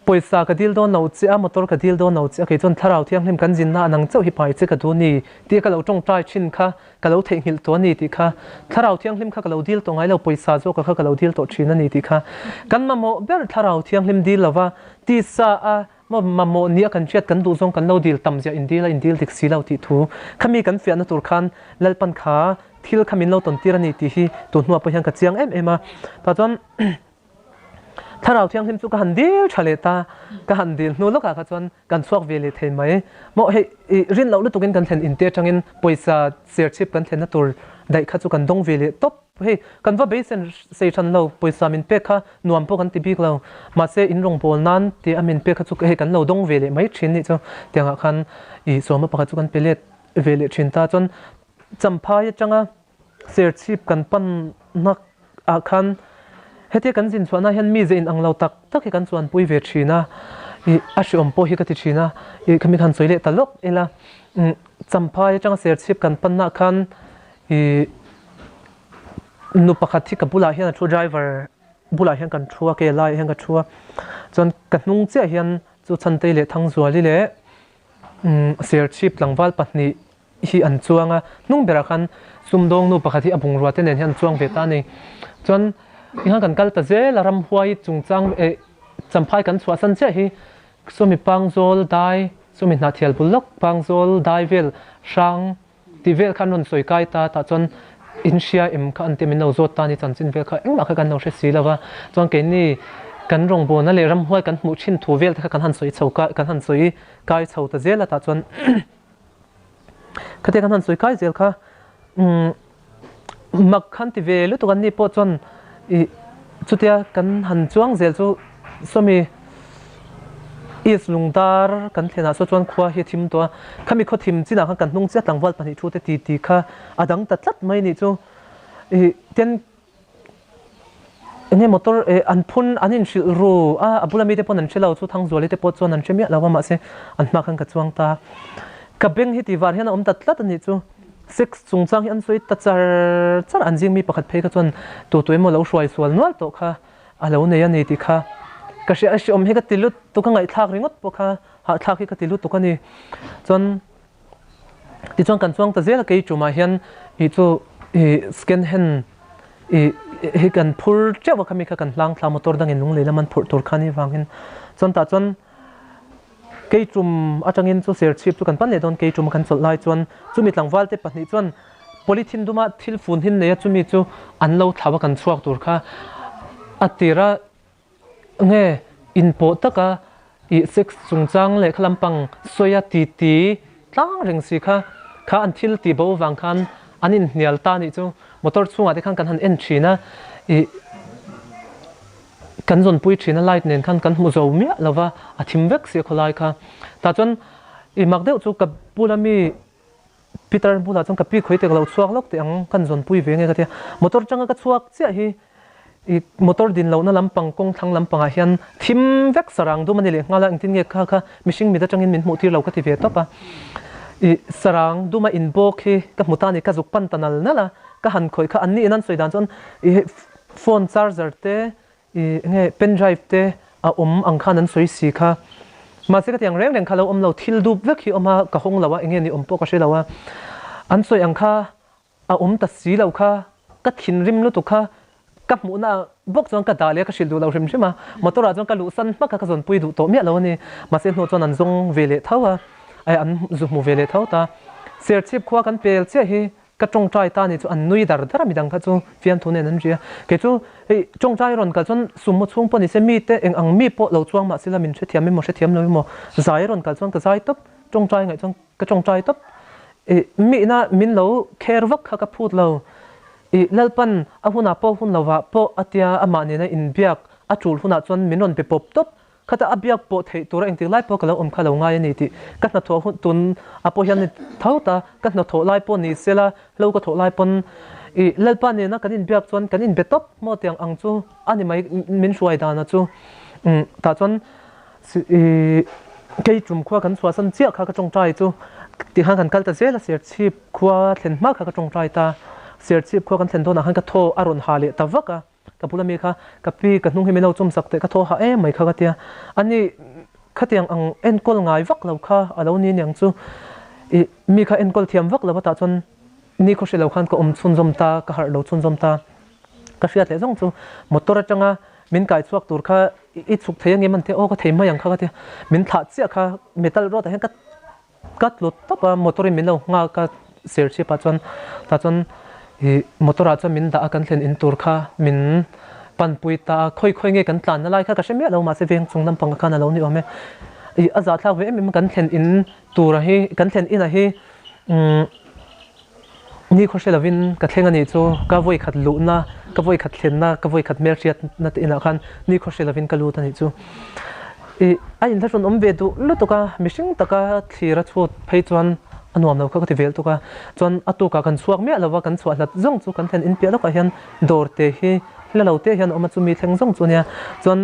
Pawisa ka dil dawn lo che a, motor ka dil dawn lo che a, kei chuan thlarau thianghlim kan zinna a nang chauh hi pai che ka duh ni tih ka lo tawngtai thin kha ka lo theihnghilh tawh a ni tih kha. Thlarau thianghlim kha ka lo dil tawh ngai lo, pawisa zawka kha ka lo dil tawh thin a ni tih kha. Kan mamawh ber thlarau thianghlim dil lova tisa a. Maw mamawh nia kan hriat kan duh zawng kan lo dil tam ziah in dil a in dil dik si lo tih thu khami kan fiahna tur khan Lalpan kha thil kha min lo tawn tir a ni tih hi tun hnuah pawh hian ka chiang em em a. Tah chuan Thlarau Thianghlim chu ka han dil tha leh ta, ka han dil hnu lawkah kha chuan kan chhuak ve leh thei mai. Maw hei i rin loh lutukin kan thlen inte atangin pawisa serchhip kan thlenna tur daih kha chu kan dawng ve leh tawp. Hei kan va beisen sei than lo, pawisa min pek kha nuam pawh kan ti bik lo. Mahse in rawngbâwl nan tih a min pek kha chu hei kan lo dawng ve leh mai thin nih chu. Tiangah khan i sawma pakhat chu kan pe let ve leh thin ta. Chuan Champhai atanga Serchhip kan panna ah khan hetia kan zin chhuahna hian mi ze inang lo tak tak hi kan chuanpui ve thin a, ih a hreawm pawh hi ka ti thin a, ih khami khan sawi leh ta lawk ila, umm Champhai atanga Serchhip kan panna khan ih nu pakhat hi ka bulah hian a thu driver bulah hian kan thu a, ke laiah hian ka thu a, chuan ka hnung chiah hian chu Chhantei leh Thangzuali leh umm Serchhip tlangval pahnih hi an chuang a, hnung berah khan sumdawng nu pakhat hi a bungrua te nen hian an chuang ve ta a ni. Chuan tikhan kan kal ta zel a, ramhuai chungchang eh Champhai kan chhuahsan chiah hi sawmi pangzawl dai, sawmi hnahthial bul lawk pangzawl dai vel hrang tih vel kha an rawn sawi kai ta, tah chuan in hria em kha an ti a, min lo zawt ta a ni chanchin vel kha engmah kha kan lo hre si lo va, chuan keini kan rawngbawlna leh ramhuai kan hmuh thin thu vel te kha kan han sawi chho kai kan han sawi kai chho ta zel a, tah chuan Khatia kan han sawi kai zel kha umm mak khan ti ve lutuk an ni pawh chuan ih chutia kan han chuang zel chu sawmi East Lungdar kan thlenah saw chuan khua hi a thim tawh a, khami khaw thim chinah khan kan hnung chiah tlangval pahnih thu te ti ti kha a dang ta tlat mai a nih chu ih ten Enge motor eh an phun an inhrilh ru a, a bula mite pawn an hre lo chu Thangzuali te pawh chuan an hre miah lo a mahse an hma khan ka chuang ta. Ka beng hi tih var hian a awm ta tlat a nih chu. Sex chungchang hi an sawi ta char char an zing mi pakhat phei kha chuan tu tu emaw lo hruai sual nual tawh kha a lo nei a ni tih kha ka hria a hreawm hi ka ti lutuk a ngaihthlak ringawt pawh kha hahthlak hi ka ti lutuk a ni. Chuan Tichuan kan chuang ta zel a kei tumah hian ih chu ih second hand ih hi kan phur teuh a khami kha kan hlang thla motor dangin lunglei lam an phurh tur kha ni vangin chuan tah chuan kei tum atangin chu serchhip chu kan pan leh dawn kei tum a kan chawlh lai chuan chumi tlangval te pahnih chuan polythene duma thil fun hin nei a chumi chu an lo thlau a kan chhuak tur kha a tira Nge inpawh taka ih sex chungchang leh kha lampang sawia titi tlang reng si kha kha an thil tih bo vang khan an inhnial ta nih chu motor chhungah te khan kan han en thin a ih kan zawnpui thin a light nen khan kan hmu zo miah lo va a thim vek si a khawlai kha tah chuan ih mak deuh chu ka bula mi Peter bulah chuan ka pi khawi te ka lo chhuak lawk teh ang kan zawnpui ve nge ka ti a, motor atanga ka chhuak chiah hi ih motor din lohna lampang kawng thlang lampangah hian thim vek sarang dum a ni leh nghal a, engtin nge kha kha mihring mit atangin min hmuh tir lo ka ti ve tawp a, ih sarang duma inbawk hi ka hmu ta a ni, ka zuk pan ta nal nal a, ka han khawih kha an niin an sawi dan chuan ih phone charger te I nge pen drive te a awm ang khan an sawi si kha. Mahse ka ti ang reng reng kha lo awm lo, thil dup vek hi awm a, ka hawng lo a, enge ni awm pawh ka hre lo a. An sawi ang kha a awm ta si lo kha, ka thinrim lutuk kha, ka hmuhna ah bawk chuan ka dah leh a, ka hrilh duh lo hrim hrim a. Motor ah chuan ka luh san hmak a, ka zawnpui duh tawh miah lo a ni. Mahse hnuah chuan an zawng ve leh tho a, an zu hmu ve leh tho ta. Serchhip khua kan pel chiah hi Ka tawngtai ta ni chu an nui dar dar a, midang kha chu fiamthu nen an ri a. Kei chu hei tawngtai rawn kal chuan sumo chhung pawh ni se mite eng ang mi pawh lo chuang mah sila min hrethiam emaw hrethiam lo emaw zai rawn kal chuan ka zai tawp, tawngtai ngaih chuan ka tawngtai tawp. Ih mihna min lo kher vak kha ka phut lo. Ih Lalpan a hunah pawh hun lovah pawh a tia amah nena inbiak a tul hunah chuan min rawn pe pawp tawp. Khata a biak pawh theih tura engtik lai pawh ka lo awm kha lo ngai a ni tih ka hnathawh hun tun ah pawh hian ni tho ta, ka hnathawh lai pawh ni sela hlo ka thawh lai pawn ih Lalpa nena kan inbiak chuan kan inbe tawp maw tiang ang chu a ni mai min hruai dana chu umm tah chuan ih kei tum khua kan chhuahsan chiah kha ka tawngtai chu tikhan kan kal ta zel a Serchhip khua thlen hma kha ka tawngtai ta, Serchhip khua kan thlen dawnah khan ka thaw a rawn ha leh ta vak a. Ka bula mi kha, ka pi, ka hnung hi min lo chum sak teh, ka thaw hah em mai kha ka tia. Ani khatiang ang enkawl ngai vak lo kha a lo ni aniang chu. Ih, mi kha enkawl thiam vak lo a tah chuan ni khaw hre lo khan ka awm chhunzawm ta, ka harh lo chhunzawm ta. Ka hriat leh zawng chu motor atanga. min kai chhuak tur kha i chhuk thei angem an tia aw ka thei mai ang kha ka tia min thlah chiah kha metal road ah hian ka ka tlu tawp a motor in min lo nghak a serchhip ah chuan tah chuan ih motor ah chuan min dah a kan thlen in tur kha min panpui ta a khawi khawi nge kan tlan na lai kha ka hre miah lo mahse veng chung lampang ah khan a lo ni awm e ih a zahthlak ve em em a kan thlen in tur a hi kan thlen in ah hi umm ni khaw hre lovin ka thleng a nih chu ka vawi khat luhna ka vawi khat thlenna ka vawi khat hmelhriat na te inah khan ni khaw hre lovin ka lut a nih chu ih a inthlahrun awm ve duh lutuk a mihring taka thlir a chhut phei chuan a nuam lo kha ka ti vel tuk a chuan a tukah kan chhuak miah lova kan chhuah hlat zawng chu kan thlen in piah lawkah hian dawr te hi hla lo te hian a awm a chumi thleng zawng chu a nia chuan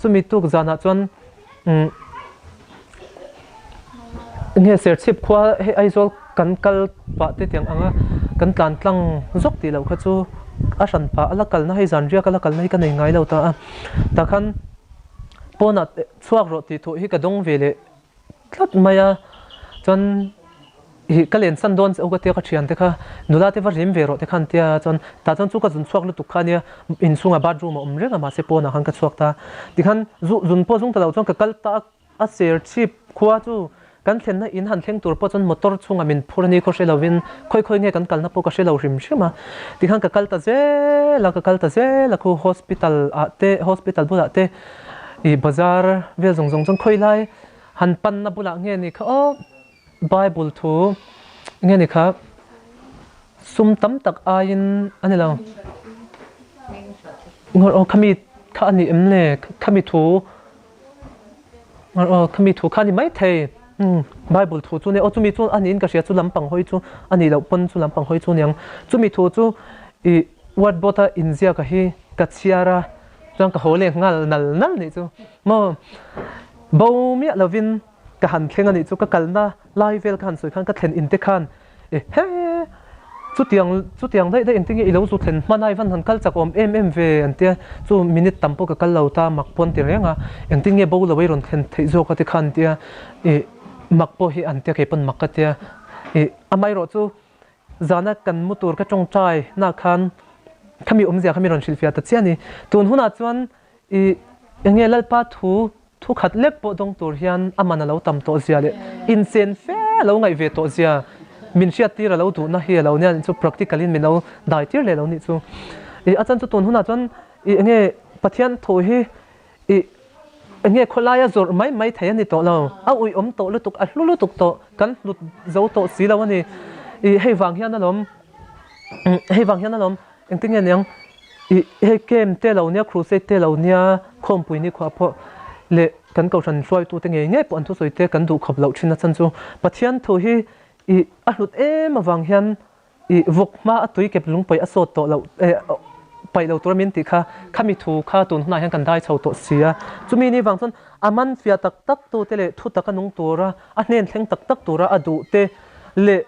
chumi tuk zanah chuan umm Nge Serchhip khua hei Aizawl kan kal pah te tiang anga kan tlan tlang zawk tih loh kha chu a hran pah a la kalna hei zan riak a la kalna hi ka nei ngai lo ta a tah khan pawnah chhuak rawh tih thuh hi ka dawng ve leh tlat mai a chuan Ih ka len san dawn che u ka tia ka thian te kha nula te va rim ve rawh te khan tia chuan tah chuan chu ka zun chhuak lutuk kha ania inchhungah bathroom a awm reng a mahse pawnah khan ka chhuak ta tikhan zu zun pawh zung ta lo chuan ka kal ta a ser chhip khua chu kan thlenna in han thleng tur pawh chuan motor chhungah min phur a ni khaw hre lovin khawi khawi nge kan kalna pawh ka hre lo hrim hrim a tikhan ka kal ta zel a ka kal ta zel a khu hospital ah te hospital bulah te ih bazar vel zawng zawng chuan khawi lai han panna bulah nge ni kha aw. Bible thu nge ni kha sum tam tak aiin a ni lo. Ngawr aw khami kha a ni em le khami thu ngawr aw khami thu kha a ni mai thei. Um Bible thu chu nia aw chumi chu a niin ka hria chu lampang hawi chu a nih loh pawn chu lampang hawi chu a niang. Chumi thu chu ih whiteboard a inziak a hi ka chhiar a chuan ka haw leh nghal nal nal nih chu maw bo miah lovin Ka han thleng a nih chu ka kalna lai vel ka han sawi khan ka thlen in te khan e he chutiang chutiang daih daih engtin nge i lo zu thlen hman a i van han kal chak awm em em ve an tia chu minute tam pawh ka kal lo ta mak pawn ti reng a engtin nge bo lo ei rawn thlen theih zawk a ti khan tia i mak pawh hi an tia kei pawn mak ka tia i amaherawh chu zana kan mu tur ka tawngtai na khan khami awmzia kha mi rawn hrilhfiah ta chiah a ni tun hunah chuan I enge Lalpa thu thu khat lek pawh dawng tur hian a man a lo tam tawh zia leh inchen fe a lo ngaih ve tawh zia min hriat tir a lo duhna hi a lo nia chu practical in min lo dai tir leh lo nih chu. I a chan chu tun hunah chuan i enge Pathian thu hi i enge khawlaia zawrh mai mai thei a ni tawh lo, a uiawm tawh lutuk, a hlu lutuk tawh, kan hlut zo tawh si lo a ni. I hei vang hian alawm hei vang hian alawm Engtin nge niang ih hei camp te lo nia crusade te lo nia khawmpui ni khuah pawh leh kan kohhran hruaitute ngei ngei pawh an thusawi te kan duh khawp loh thin a chhan chu Pathian thu hi ih a hlut em avang hian ih vawk hma a tui kep lung paih a sawt tawh loh eh paih lo tura min tih kha khami thu kha tun hunah hian kan dai chho tawh si a chumi ni vang chuan a man fiah tak tak tute leh thu taka nung tura a hnen thleng tak tak tura a duh te leh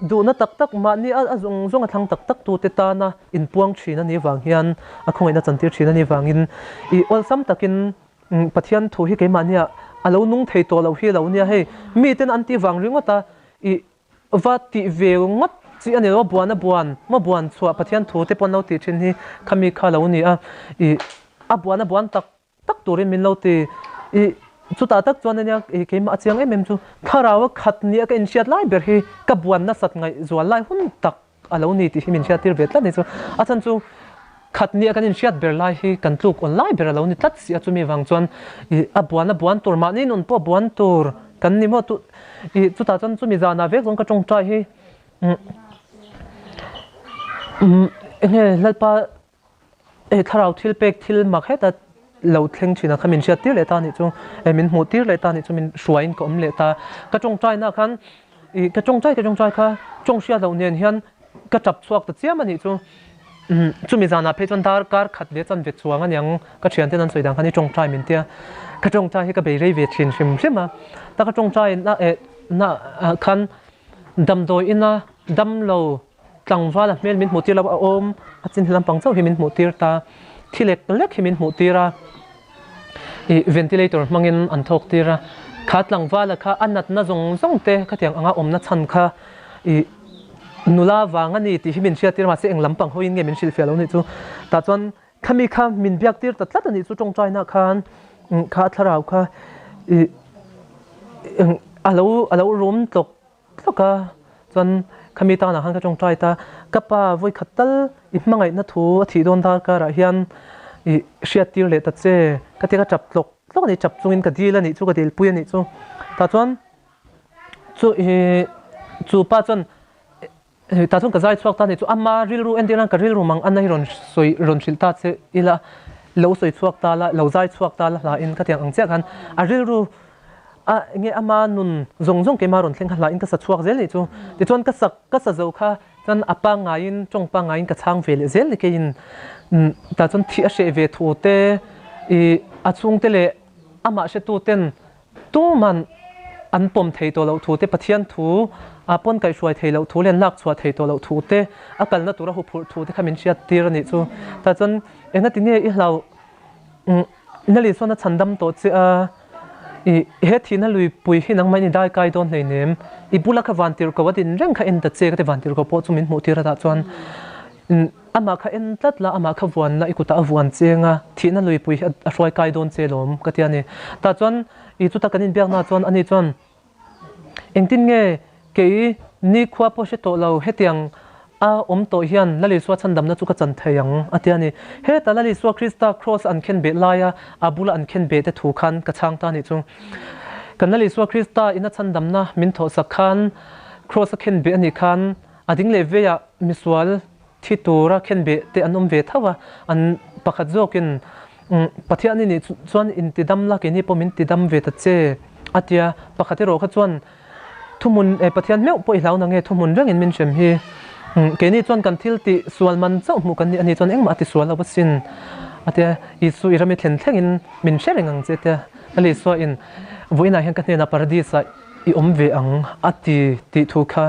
Duhna tak tak mahni a zawng zawng a thlang tak tak tute tana inpuang thin a nih vang hian a khawngaihna chantir thin a nih vangin i awlsam takin Pathian thu hi keimahnia a lo nung thei tawh loh hi a lo nia hei miten an tih vang ringawt a i va tih ve ngawt chi a ni lo a buan a buan maw buan chhuah Pathian thu te pawh an lo tih thin hi khami kha a lo ni a i a buan a buan tak tak turin min lo ti. I chutah tak chuan ania i keimah a chiang em em chu thlarau a khat nia ka inhriat lai ber hi ka buan nasat ngaihzual lai hun tak a lo ni tih hi min hriattir ve tlat ni chu. A chhan chu khat nia kan inhriat ber lai hi kan tluk awn lai ber a lo ni tlat si a chumi vang chuan i a buan a buan tur mahni nun pawh buan tur kan ni maw tu i chutah chuan chumi zanah vek zawng ka tawngtai hi umm enge Lalpa Hei thlarau thil pek thil mak heta lo thleng thin a kha min hriat tir leh ta anih chu, eh min hmuh tir leh ta anih chu min hruaiin ka awm leh ta. Ka tawngtai na khan ih ka tawngtai ka tawngtai kha tawng hriat loh nen hian ka tap chhuak ta chiam anih chu. Umm chumi zanah phei chuan dar kar khat leh chuan ve chuang aniang ka thianten an sawi dan khan i tawngtai min tia. Ka tawngtai hi ka bei rei ve thin hrim hrim a, ta ka tawngtai na eh na ah khan damdawi ina damlo Tlangval a hmel min hmuh tir lo a awm a chin lampang chauh hi min hmuh tir ta, thi lek lek hi min hmuh tir a, ih ventilator hmangin an thawk tir a, kha tlangvala kha a natna zawng zawng te khatiang anga awmna chhan kha ih nula vang a ni tih hi min hriat tir a mahse eng lampang hawiin nge min hrilhfiah lo nih chu tah chuan. Khami kha min biak tir ta tlat a nih chu tawngtaina khan kha thlarau kha i a lo a lo rum tlawk tlawk a, chuan khami tanah khan ka tawngtai ta, ka pa vawi khat tal i hmangaihna thu a thih dawn dar karah hian i hriat tir leh ta che ka ti a, ka tap tlawk tlawk a ni, tap chungin ka dil a nih chu ka dilpui a nih chu, tah chuan chu i chu pa chuan Tah chuan ka zai chhuak ta a ni chu ama rilru entir nan ka rilru mang an hi rawn sawi rawn hrilh ta che ila lo sawi chhuak ta la lo zai chhuak ta la hla in ka tiang ang chiah khan a rilru a enge ama nun zawng zawng keimah rawn thleng kha hla in ka sa chhuak zel ni chu tichuan ka sak ka sa zo kha chuan a pangngaiin tawng pangngaiin ka chhang ve leh zel ni keiin tah chuan thih a hreh ve thu te ih a chhungte leh amah hretu ten Tuman an pawm thei tawh loh thu te, Pathian thu a pawn kaihhruai thei loh thu leh an lak chhuah thei tawh loh thu te, a kalna tura huphurh thu te kha min hriat tir a nih chu. Tah chuan engati nge i hlau Nali chuan a chhandam tawh che a, i he thihna luipui hi nangmah in i dai kai dawn hleinem, i bula kha vantirhkoh a din reng kha en ta che ka ti vantirhkoh pawh chu min hmuh tir a tah chuan Amah kha en tlat la, amah kha vuan la, i kutah a vuan cheng a, thihna luipui hi a hruai kai dawn che lawm ka ti a ni. Tah chuan i chuta kan inbiaknaah chuan ani chuan, Engtin nge kei nikhua pawh hre tawh lo, hetiang a awm tawh hian Lal Isua chhandamna chu ka chan thei ang a ti a ni. Heta Lal Isua Krista kraws an khen beh laia a bula an khen beh te thu khan ka chhang ta a nih chu. Kan Lal Isua Krista ina chhandamna min thawhsak khan kraws a khen beh a nih khan a ding leh veiah misual Thi tura khenbeh te an awm ve tho a, an pakhat zawkin Pathian i nih chuan intidam la, keini pawh min tidam ve ta che a tia, pakhat erawh kha chuan thuhmun Pathian meuh pawh i hlau na nge thuhmun rengin min hrem hi, keini chuan kan thil tih sual man chauh hmuh kan nih a ni chuan engmah a ti sual lo asin a tia, Isu i rami thlen thlengin min hre reng ang che a tia, Lal Isua in vawiinah hian ka hnenah Paradis ah i awm ve ang a ti tih thu kha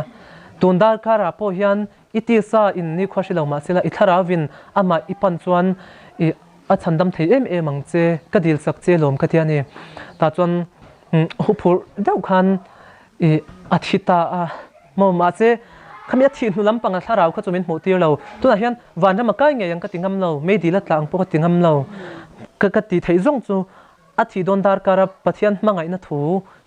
tun darkar ah pawh hian I tisa in nikhua hre lo mahsela i thlarauin amah i pan chuan i a chhandam thei em em ang che, ka dil sak che lawm ka ti a ni. Tah chuan huphurh deuh khan i a thi ta a maw mahse khami a thih hnu lampang a thlarau kha chu min hmuh tir lo. Tunah hian vanram a kai ngei ang ka ti ngam lo, meidil a tla ang pawh ka ti ngam lo. Ka ka ti theih zawng chu a thih dawn darkar a Pathian hmangaihna thu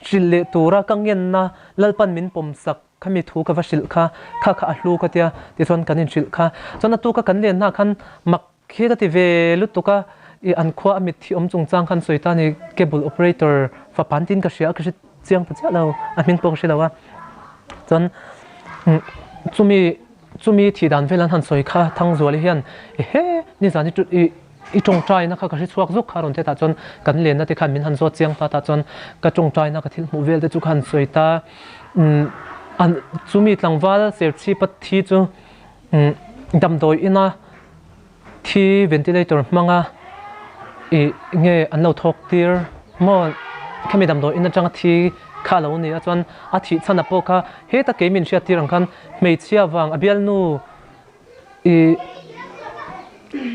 hrilh leh tura ka ngenna Lalpan min pawm sak Khami thu ka va hrilh kha, kha kha a hlu ka tia, tichuan kan inhrilh kha. Chuan a tuka kan lennaah khan mak hi ka ti ve lutuk a, i an khua a mitthi awm chungchang khan sawi ta a ni, cable operator fapa an tiin ka hria a, ka hre chiang ta chiah lo, a hming pawh ka hre lo a. Chuan chumi chumi thih dan vel an han sawi kha Thangzuali hian ehe nizan hi i I tawngtaina kha ka hre chhuak zawk kha rawn ti a tah chuan kan lenna te khan min han zawt chiang ta tah chuan ka tawngtaina ka thil hmuh vel te chu ka han sawi ta an chumi tlangval serchhipa thi chu damdawi ina thi ventilator hmanga ih nge an lo thawk tir maw khami damdawi in atanga thi kha a lo ni a chuan a thih chhan a pawh kha heta kei min hriat tir ang khan hmeichhia vang a bialnu I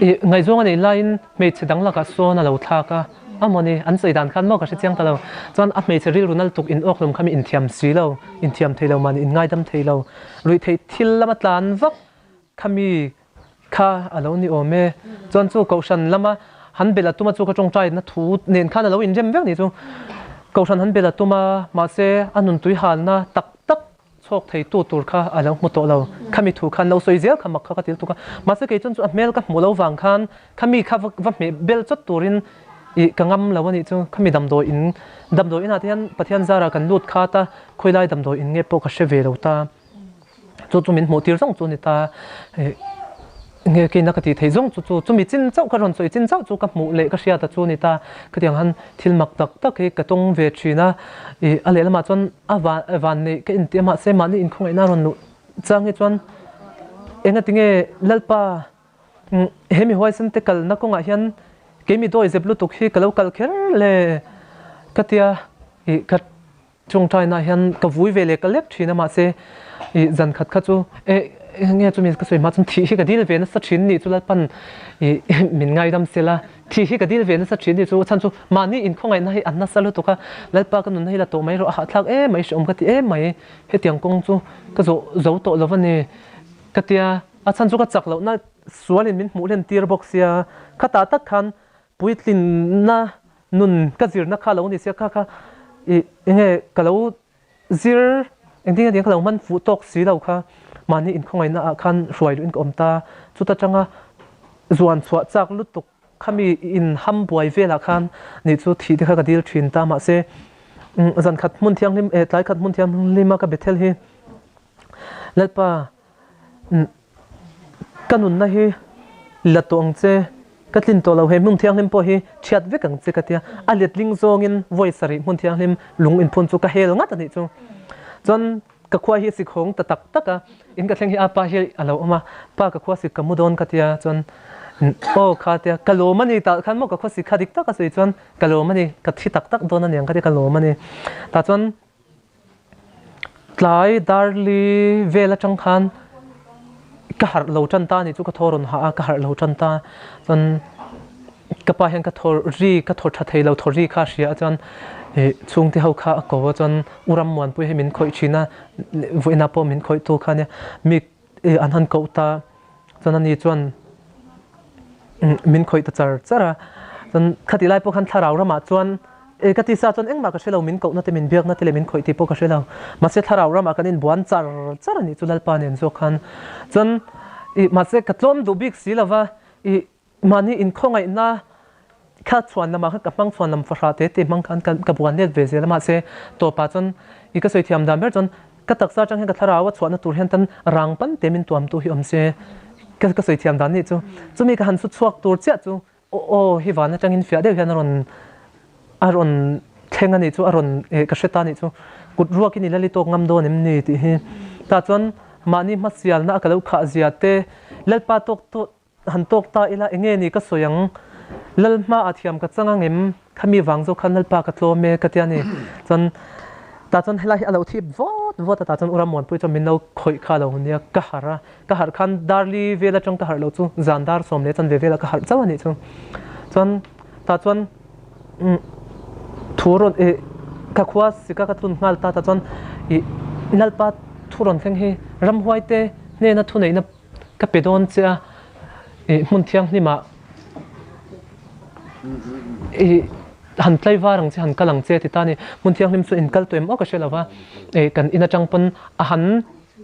i ngaihzawng a neih laiin hmeichhe dang lakah sawn a lo thlak a, a mawni an sawi dan khan maw ka hre chiang ta lo. Chuan a hmeichhe rilru nal tuk in awk hlawm kha mi inthiam si lo, inthiam thei lo mahni inngaidam thei lo, ruih theih thil lama tlan vak kha mi kha a lo ni awm e. Chuan chu kohhran lama han bel a tuma chu ka tawngtaina thu nen khan a lo inrem vek ni chu. Kohhran han bel a tuma mahse a nuntui halna tak tak Chhawk thei tu tur kha a lo hmu tawh lo. Khami thu khan lo sawi zel kha mak kha ka til tuk a. Mahse kei chuan chu a hmel ka hmuh lo vang khan khami kha va hmeh bel chawt turin ih ka ngam lo a nih chu. Khami damdawi in damdawi inah te hian Pathian zara kan lut khat a, khawilai damdawi in nge pawh ka hre ve lo ta. Chu chu min hmuh tir zawng chu a ni ta. Ih nge keina ka tih theih zawng chu chu chumi chin chauh ka rawn sawi chin chauh chu ka hmuh leh ka hriat a chu a ni ta. Khatiang han thil mak tak tak hi ka tawng ve thin a. Ih a lehlamah chuan A van van neih ka inti a mahse mahni inkhawngaihna a rawn luh chang hi chuan engati nge Lalpa he mi huaisen te kalna kawngah hian keimi dawi zep lutuk hi ka lo kal kher le ka tia ih ka tawngtaina hian ka vui ve leh ka lek thin a mahse ih zan khat kha chu e enge chumi ka sawi hma chuan thih hi ka dil ve nasa thin nih chu Lalpan ih min ngaidam sela. Thi hi ka dil ve nasa thin ni chu chhan chu mahni inkhawngaihna hi a nasa lutuk a, Lalpa ka nunna hi la tawh mai rawh a hahthlak em mai hrehawm ka ti em mai, hetiang kawng chu ka zawh zo tawh lo a ni ka tia, a chhan chu ka chak lohna sualin min hmuh hlen tir bawk sia, khatah tak khan puitlinna nun ka zirna kha lo ni sia, kha kha ih enge ka lo zir engtin nge tiang ka lo hman fuh tawk si lo kha mahni inkhawngaihna ah khan hruai luhin ka awm ta, chuta tanga zuan chhuah chak lutuk khami in ham buai velah khan nih chu thih te kha ka dil thin ta mahse zan khat hmun thianghlim eh tlai khat hmun thianghlim a ka Bethel hi Lalpa ka nunna hi la tawh ang che ka tlin tawh lo he hmun thianghlim pawh hi chhiat vek ang che ka tia a letling zawngin vawi sarih hmun thianghlim lung inphun chu ka hel ngat a nih chu chuan Ka khua hi sik hawng ta tak tak a, in ka thleng hi a pa hi a lo awm a, pa ka khua sik ka mu dawn ka tia chuan aw kha tia ka lawm a ni tah khan maw ka khua sik kha dik tak a sawi chuan ka lawm a ni ka thi tak tak dawn a niang ka tia ka lawm a ni tah chuan tlai darli vel atang khan ka harh lo tan ta a ni chu ka thaw rawn hah a ka harh lo tan ta chuan Ka pa hian ka thaw ri ka thaw tha thei lo thaw ri kha a hria a chuan ih chhungte ho kha a ko a chuan u Rammuanpui hi min khawih thin a vawiinah pawh min khawih tu kha ania mi ih an han koh ta chuan ani chuan min khawih ta char char a chuan khatih lai pawh khan thlarau ramah chuan ih ka tisa chuan engmah ka hre lo min kohna te min biakna te leh min khawih tih pawh ka hre lo mahse thlarau ramah kan inbuan char char a nih chu Lalpa nen zawk khan chuan ih mahse ka tlawm duh bik si lova ih Mahni inkhawngaihna kha chhuan lamah khan ka hmang chhuan lam fahrah te te hmang khan ka buan let ve zel a mahse tawpah chuan i ka sawi thiam dan ber chuan ka taksa atang hian ka thlarau a chhuahna tur hian tan rang pan te min tuam tu hi awm se ka ka sawi thiam dan nih chu chumi ka han su chhuak tur chiah chu aw aw hi van atangin fiah deuh hian a rawn a rawn thleng a nih chu a rawn eh ka hre ta nih chu kut ruakin i la li tawk ngam dawn em ni tih hi tah chuan mahni hmasialna a ka lo khah zia te Lalpa tawk tawh Han tawk ta ila enge ni ka sawi ang, Lal hma ah thiam ka chang ang em, khami vang zawk khan Lalpa ka tlawm e ka tia ni. Chuan tah chuan helai hi a lo thip vawt vawt a, tah chuan U Rammuanpui chuan min lo khawih kha lo nia, ka harh a, ka harh khan darli vel atang ka harh lo chu zan dar sawm leh chanve velah ka harh chauh a nih chu. Chuan tah chuan thu rawn ih ka khua sika ka tlun nghal ta, tah chuan ih Lalpa thu rawn thleng hi ramhuaite hnena thuneihna Ka pe dawn che a, ih hmun thianghlimah ih han tlaivar ang che, han kal ang che ti ta a ni. Hmun thianghlim chu inkal tawh em aw ka hre lo va, ih kan in atang pawn a han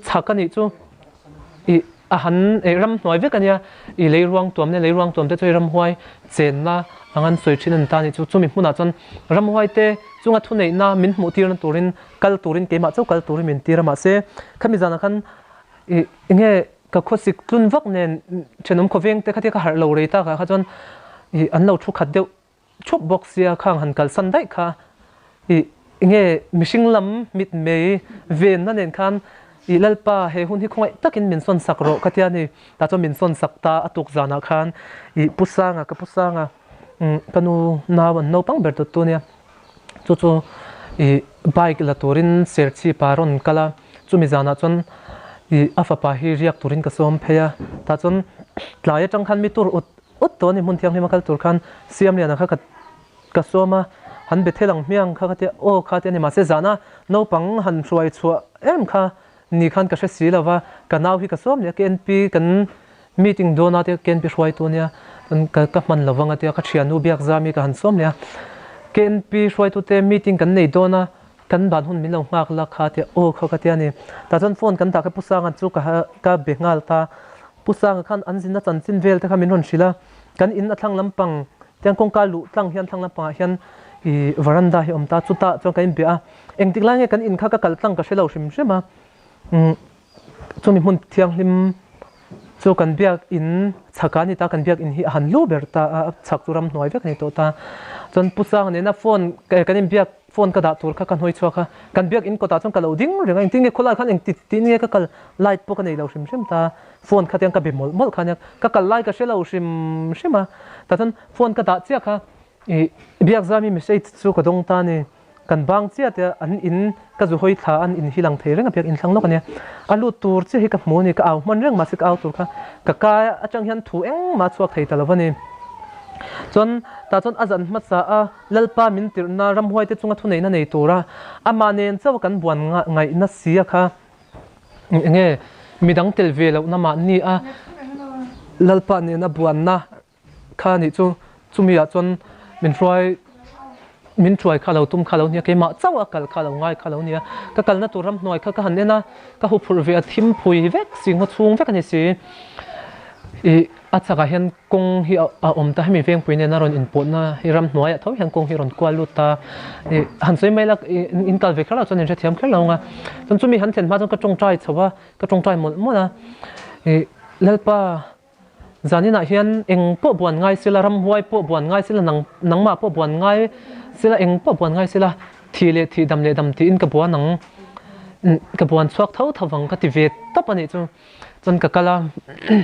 chhak a nih chu ih a han ih ramhnuai vek a nia, ih lei ruang tuam nia, lei ruang tuam te chu hei ramhuai chenna ang an sawi thin a ni ta a nih chu. Chumi hmunah chuan ramhuai te chunga thuneihna min hmuh tirna turin kal turin keimah chauh kal turin min tir a, mahse khami zanah khan Ih enge ka khawsik tlun vak nen thenawm khawveng te khatia ka harh lo rei tak ah kha chuan ih an lo thu khat deuh thup bawk sia khang han kalsan daih kha ih enge mihring lam mit mei venna nen khan ih Lalpa he hun hi khawngaih takin min sawn sak rawh ka tia ni tah chuan min sawn sak ta a tuk zanah khan ih Pu Sanga ka Pu Sanga ka nu nau an naupang ber tawt tu ania. Chu chu ih bike la turin Serchhip a rawn kal a, chumi zanah chuan ih a fapa hi riak turin ka sawm phei a, tah chuan tlai atang khan mi tur ut ut tawh a ni hmun thianghlim a kal tur khan Siamliana kha ka ka sawm a, han be thel ang hmiang kha ka tia aw kha tia ni mahse zana naupang han hruai chhuah em kha ni khan ka hre si lo va, ka nau hi ka sawm leh a KNP kan meeting dawn a tia KNP hruaitu ania ka ka hman lo vang a tia ka thiannu biak zam hi ka han sawm leh a, KNP hruaitute meeting kan nei dawn a kan ban hun min lo nghak la kha tia aw kha ka tia ni, tah chuan phone kan dah kha Pu Sanga chu ka ka be nghal ta, Pu Sanga khan an zinna chanchin vel te kha min rawn hrilh a, kan in a thlang lampang tiang kawngka luh tlang hian thlang lampangah hian ih veranda hi a awm ta, chutah chuan kan inbia a. Engtik lai nge kan in kha ka kal tlang ka hre lo hrim hrim a, umm chumi hmun thianghlim chu kan biak in chhak a ni ta, kan biak in hi a han lu ber ta a, a chhak chu ramhnuai vek a ni tawh ta. Chuan Pu Sanga nena phone kan in biak phone ka dah tur kha ka hnuai chhuak a, kan biak in kawtah chuan ka lo ding reng a, engtin nge khawlai khan engti tih nge ka kal light pawh ka nei lo hrim hrim ta, phone kha tiang ka be mawlh mawlh kha nia, ka kal lai ka hre lo hrim hrim a, tah chuan phone ka dah chiah kha ih biak zami message chu ka dawng ta a ni. Kan bang chiah te an in ka zu hawi thla an in hi lang thei reng a biak in thlang lawk a nia. A lut tur chiah hi ka hmu a ni, ka au hman reng mahse ka au tur kha ka kai atang hian thu engmah a chhuak thei ta lo a ni. Chuan tah chuan a zan hmasa a Lalpa min tirhna ramhuai te chunga thuneihna nei tura amah nen chauh a kan buan ngaihna si a kha enge midang tel ve lohna mahni a. Lalpa nena buanna kha nih chu chumi ah chuan min hruai min hruai kha lo tum kha lo nia keimah chauh a kal kha lo ngai kha lo nia ka kalna tur ramhnuai kha ka han en a ka huphurh ve a thim phui vek si ngaw chhung vek a ni si ih a chakah hian kawng hi a awm ta hemi vengpui nena rawn inpawhna hi ramhnuai ah tho hian kawng hi a rawn kual lut ta ih han sawi mai la ih in kal ve kher lo chuan in hrethiam kher lo ang a chuan chumi han thlen hma chuan ka tawngtai chho a ka tawngtai mawlh mawlh a ih Lalpa. Zaninah hian eng pawh buan ngai sela, ramhuai pawh buan ngai sela, nang nangmah pawh buan ngai sela, eng pawh buan ngai sela, thih leh thih, dam leh dam tiin ka buan ang, ka buan chhuak tho tho vang ka ti ve tawp a nih chu. Chuan ka kal a,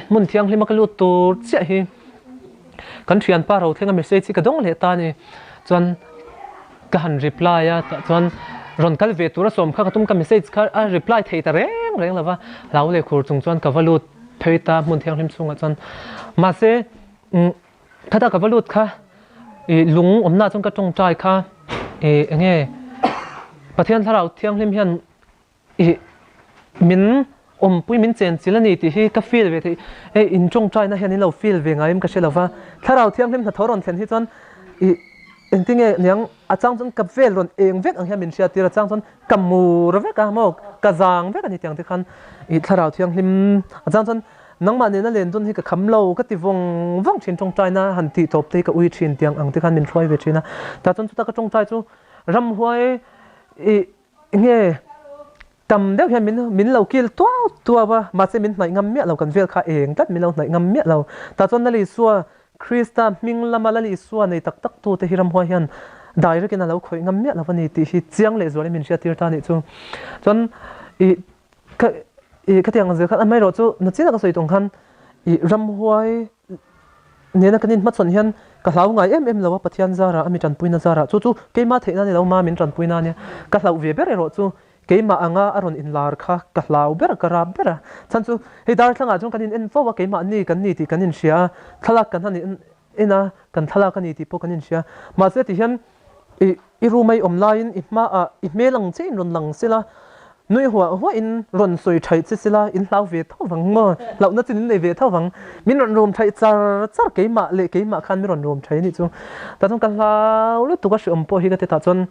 hmun thianghlima ka lut tur chiah hi kan thianpa Rothlenga message hi ka dawng leh ta a ni. Chuan ka han reply a, tah chuan rawn kal ve tura sawm kha ka tum ka message kha a reply thei ta reng reng lo va, hlau leh khur chung chuan ka va lut. Phei ta hmun thianghlim chhungah chuan mahse khata ka va lut kha ih lung awmna chuan ka tawngtai kha ih eng nge Pathian thlarau thianghlim hian ih min awmpui min chen chilh a ni tih hi ka feel ve thei hei in tawngtaina hian in lo feel ve ngai em ka hre lo va thlarau thianghlim hnathawh rawn thlen hi chuan ih engtinge niang a chang chuan ka vel rawn eng vek ang hian min hriat tir a chang chuan ka mur vek a maw ka zang vek a ni tiang te khan ih thlarau thianghlim a chang chuan nangmah nena len dawn hi ka kham lo ka ti vawng vawng thin tawngtaina han tih tawp te hi ka ui thin tiang ang te khan min hruai ve thin a tah chuan chuta ka tawngtai chu ramhuai ih nge tam deuh hian min min lo kil tuau tuau a mahse min hnaih ngam miah lo kan vel kha eng tlat min lo hnaih ngam miah lo tah chuan Lal Isua Krista hming lama Lal Isua nei tak tak tute hi ramhuai hian direct in a lo khawih ngam miah lo a ni tih hi chiang leh zualin min hriattir ta a nih chu. Chuan ih ka ih khatiang ang zel khan amaherawhchu nachina ka sawi tawng khan ih ramhuai nena kan inhmachhawn hian ka hlau ngai em em lo a Pathian zarah a mi tanpuina zarah chu chu keimah theihna a ni lo ma min tanpuina a nia ka hlauh ve ber erawh chu Keimah anga a rawn inlar kha ka hlau ber a, ka rap ber a. Chhan chu hei darthlangah chuan kan in en fo a, keimah ni kan ni tih kan inhria a, thlalak kan han en a, kan thlalak a ni tih pawh kan inhria. Mahse ti hian i i room a i awm laiin i hmaah i hmel ang chiah in rawn lang sila, nui huah huah in rawn sawi thaih che sila in hlau ve tho vang maw? Hlauhna chin in nei ve tho vang. Min rawn rum thaih char char keimah leh keimah khan min rawn rum thaih a nih chu. Tah chuan ka hlau lutuk a hreawm pawh hi ka ti tah chuan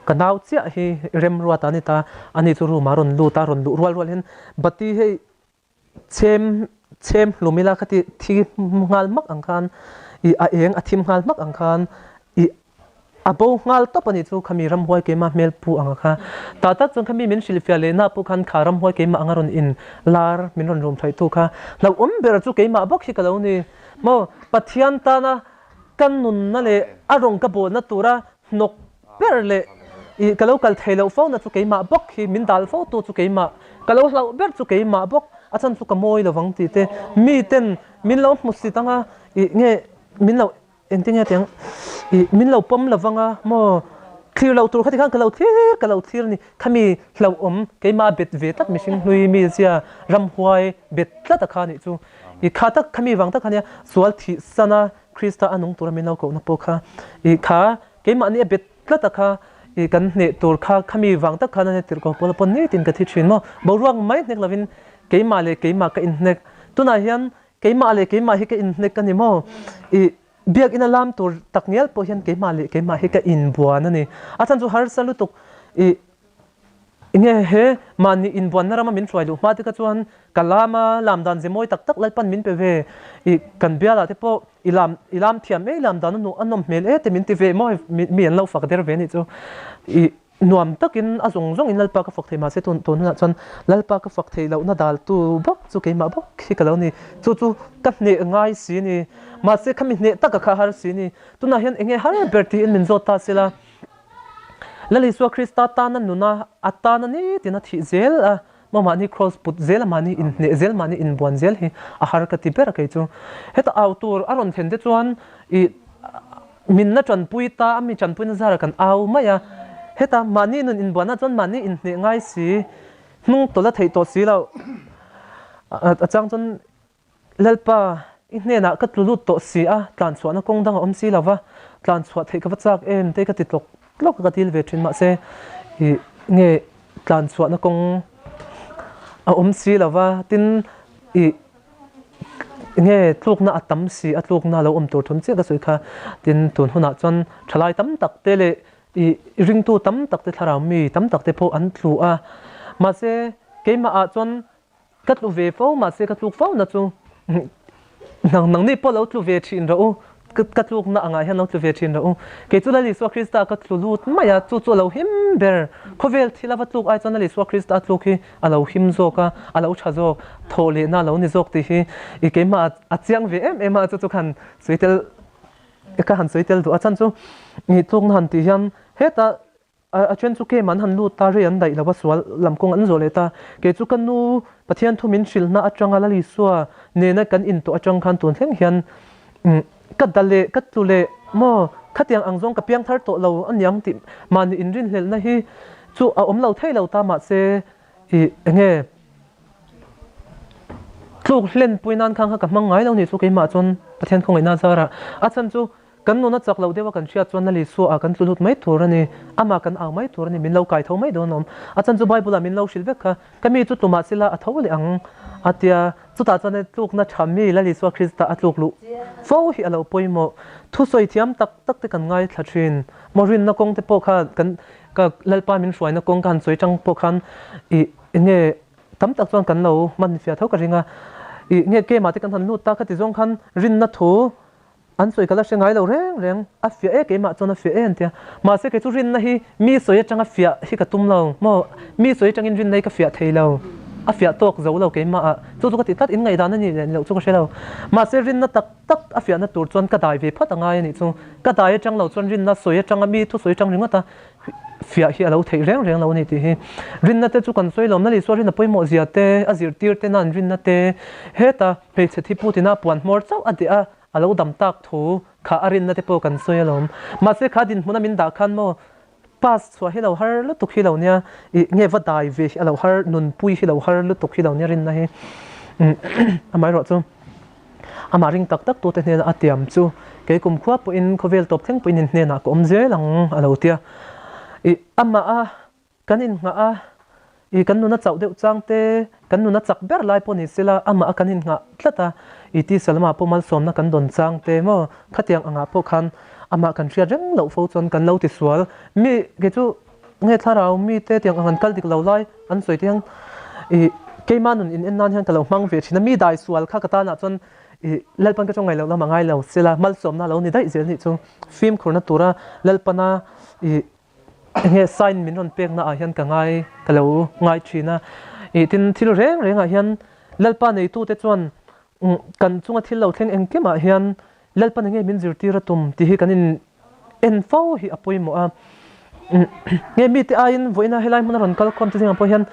Ka nau chiah hi remruat a ni ta, ani chu room ah rawn lut a, rawn luh rual rual hian bati hei chhem chhem hlum ila khati thi nghal hmak ang khan ih a eng a thim nghal hmak ang khan ih a bo nghal tawp a ni chu khami ramhuai keimah hmel pu ang a kha tah tak chuan khami min hrilhfiah leh na pawh khan kha ramhuai keimah anga rawn in lar min rawn rum thaih tu kha hlauhawm ber chu keimah bawk hi ka lo ni maw Pathian tana ka nunna leh a rawng ka bawlna tura hnawk ber leh ih ka lo kal thei loh fo na chu keimah bawk hi min dal fo tu chu keimah ka lo hlauh ber chu keimah bawk a chan chu ka mawi lo vang tih te mi ten min lo hmu sit anga ih nge min lo engtin nge tiang ih min lo pawm lo vang a maw thlir loh tur kha tikhan ka lo thlir ka lo thlir a ni khami hlauhawm keimah bet ve tlat mihring hlui mi zia ramhuai bet tlat a kha nih chu ih kha tak khami vang tak kha nia sual thih sana Krista a nung tura min lo kohna pawh kha i kha keimahni a bet tlat a kha i kan hneh tur kha khami vang tak khan a tirh ko pawl pawn nitin ka thi thin maw boruak mai hnek lovin keimah leh keimah ka inhnek tunah hian keimah leh keimah hi ka inhnek a ni maw i biakinn a lam tur tak ngial pawh hian keimah leh keimah hi ka inbuan a ni a chhan chu harsa lutuk i Enge he mahni inbuanna rama min hruai luh hma te kha chuan ka lam a, lam dan ze mawi tak tak Lalpan min pe ve. I kan bialah te pawh i lam i lam thiam e, i lam dan a nuh a nawm hmel e te min ti ve maw hei mi an lo fak der ve anih chu. I nuam takin a zawng zawngin Lalpa ka fak thei mahse tun tun hunah chuan Lalpa ka fak theih lohna daltu bawk chu keimah bawk hi ka lo ni. Chu chu ka hneh ngai si ni. Mahse khami hneh taka kha har si ni. Tunah hian enge har ber tiin min zawt ta sela. Lal Isua Krista tana nuna a tana nitin a thih zel a, maw mahni kraws put zel a, mahni inhneh zel, mahni inbuan zel hi a har ka ti ber a kei chu. Heta au tur a rawn thlen te chuan ih minna tanpui ta a, mi tanpuina zara kan au mai a, heta mahni nun inbuanna chuan mahni inhneh ngai si, hnung tawlh a theih tawh si loh a chang chuan Lalpa, i hnenah ka tlu lut tawh si a, tlan chhuahna kawng dang a awm si lo va, tlan chhuah theih ka va chak em te ka ti tlawk tlawk a ka dil ve thin mahse i nge tlan chhuahna kawng a awm si lo va, tin i. Nge tlukna a tam si a tlukna lo awm tur thun chiah ka sawi kha. Tin, tun hunah chuan thalai tam tak te leh i ringtu tam tak te thlarau mi tam tak te pawh an tlu a. Mahse, keimah ah chuan ka tlu ve fo, mahse ka tluk fo na chu nang nangni pawh lo tlu ve thin rawh u, ka tlukna angah hian lo tlu ve thin rawh u. Kei chu Lal Isua Krista ka tlu lut mai a, chu chu a lo him ber. Khawvel thil a va tluk ai chuan Lal Isua Krista a tluk hi a lo him zawk a, a lo tha zawk, thawh lehna a lo ni zawk tih hi i keimah a chiang ve em em a, chu chu khan sawi tel ka han sawi tel duh a, chhan chu i tlukna han tih hian hetah a then chu kem an han lut ta rei an daih lo a, sual lam kawng an zawh leh ta, kei chu ka nu Pathian thu min hrilhna atanga Lal Isua nena kan intawh atang khan tun thleng hian ka da leh ka tlu leh maw khatiang ang zawng ka piang thar tawh lo aniang tih mahni inrinhlelhna hi chu a awm lo thei lo ta mahse i enge tluk hlen pui nan khan kha ka hmang ngai lo nih chu keimah chuan Pathian khawngaihna zarah a chhan chu kan nuna chak loh deuha kan hriat chuan Lal Isua ah kan tlu lut mai tur a ni amah kan au mai tur a ni min lo kai tho mai dawn awm a chhan chu Bible ah min lo hrilh vek kha ka mi chu tlumah sila a tho leh ang a tia Chutah chuan tlukna tha mi Lal Isua Krista a tluk luh fo hi a lo pawimawh. Thusawi thiam tak tak te kan ngaithla thin. Maw rinna kawng te pawh kha kan ka Lalpa min hruaina kawng ka han sawi tang pawh khan ih enge tam tak chuan kan lo hman fiah tho ka ring a. Ih nge kemah te kan han lut ta kha ti zawng khan rinna thu An sawi ka la hre ngai lo reng reng, a fiah e keimah chuan a fiah e an tia. Mahse kei chu rinna hi mi sawi atanga fiah hi ka tum lo maw, mi sawi atangin rinna hi ka fiah thei lo, a fiah tawk zo lo keimah ah, chu chu ka ti tlat, in ngaihdan a nih leh ni loh chu ka hre lo. Mahse rinna tak tak a fiahna tur chuan ka dai ve phawt a ngai a nih chu, ka dai atang lo chuan rinna sawi atanga mi thusawi atang ringawt a fiah hi a lo theih reng reng lo a ni tih hi. Rinna te chu kan sawi lawm, Lalisua rinna pawimawh zia te, a zirtir te nan rinna te, heta hmeichhe thi pu tina puan hmawr chauh a deh a, A lo dam tak thu kha a rinna te pawh kan sawi alawm. Mahse kha dinhmuna min dah khan maw pass chhuah hi lo har lutuk hi lo nia, ih nge va dai ve hi a lo har, nunpui hi lo har lutuk hi lo nia rinna hi. Amaherawh chu amah ring tak tak tute hnena a tiam chu kei kumkhua pawhin khawvel tawp thleng pawhin in hnenah ka awm zel ang a lo tia. Ih amah a Kan innghah a, i kan nuna chauh deuh chang te, kan nuna chak ber lai pawh ni sela amah a kan innghah tlat a, i tisa lamah pawh malsawmna kan dawn chang te maw, khatiang angah pawh khan amah kan hriat reng loh fo chuan kan lo tisual. Mi kei chu nge thlarau mi te tiang ang an kal dik lo lai an sawi te hian i keimah nun in en nan hian ka lo hmang ve thin a, mi dai sual kha ka tanah chuan i Lalpan ka tawng ngaih loh lam a ngai lo sela malsawmna a lo ni daih zel nih chu fimkhurna tura Lalpana i Enge sign min rawn pekna ah hian ka ngai ka lo ngai thin a, ih tin thil reng reng ah hian Lalpa neitu te chuan kan chunga thil lo thleng engkim ah hian Lalpan enge min zirtir a tum tih hi kan in en fo hi a pawimawh a, nge mite aiin vawiina helai hmuna rawn kal khawm te zingah pawh hian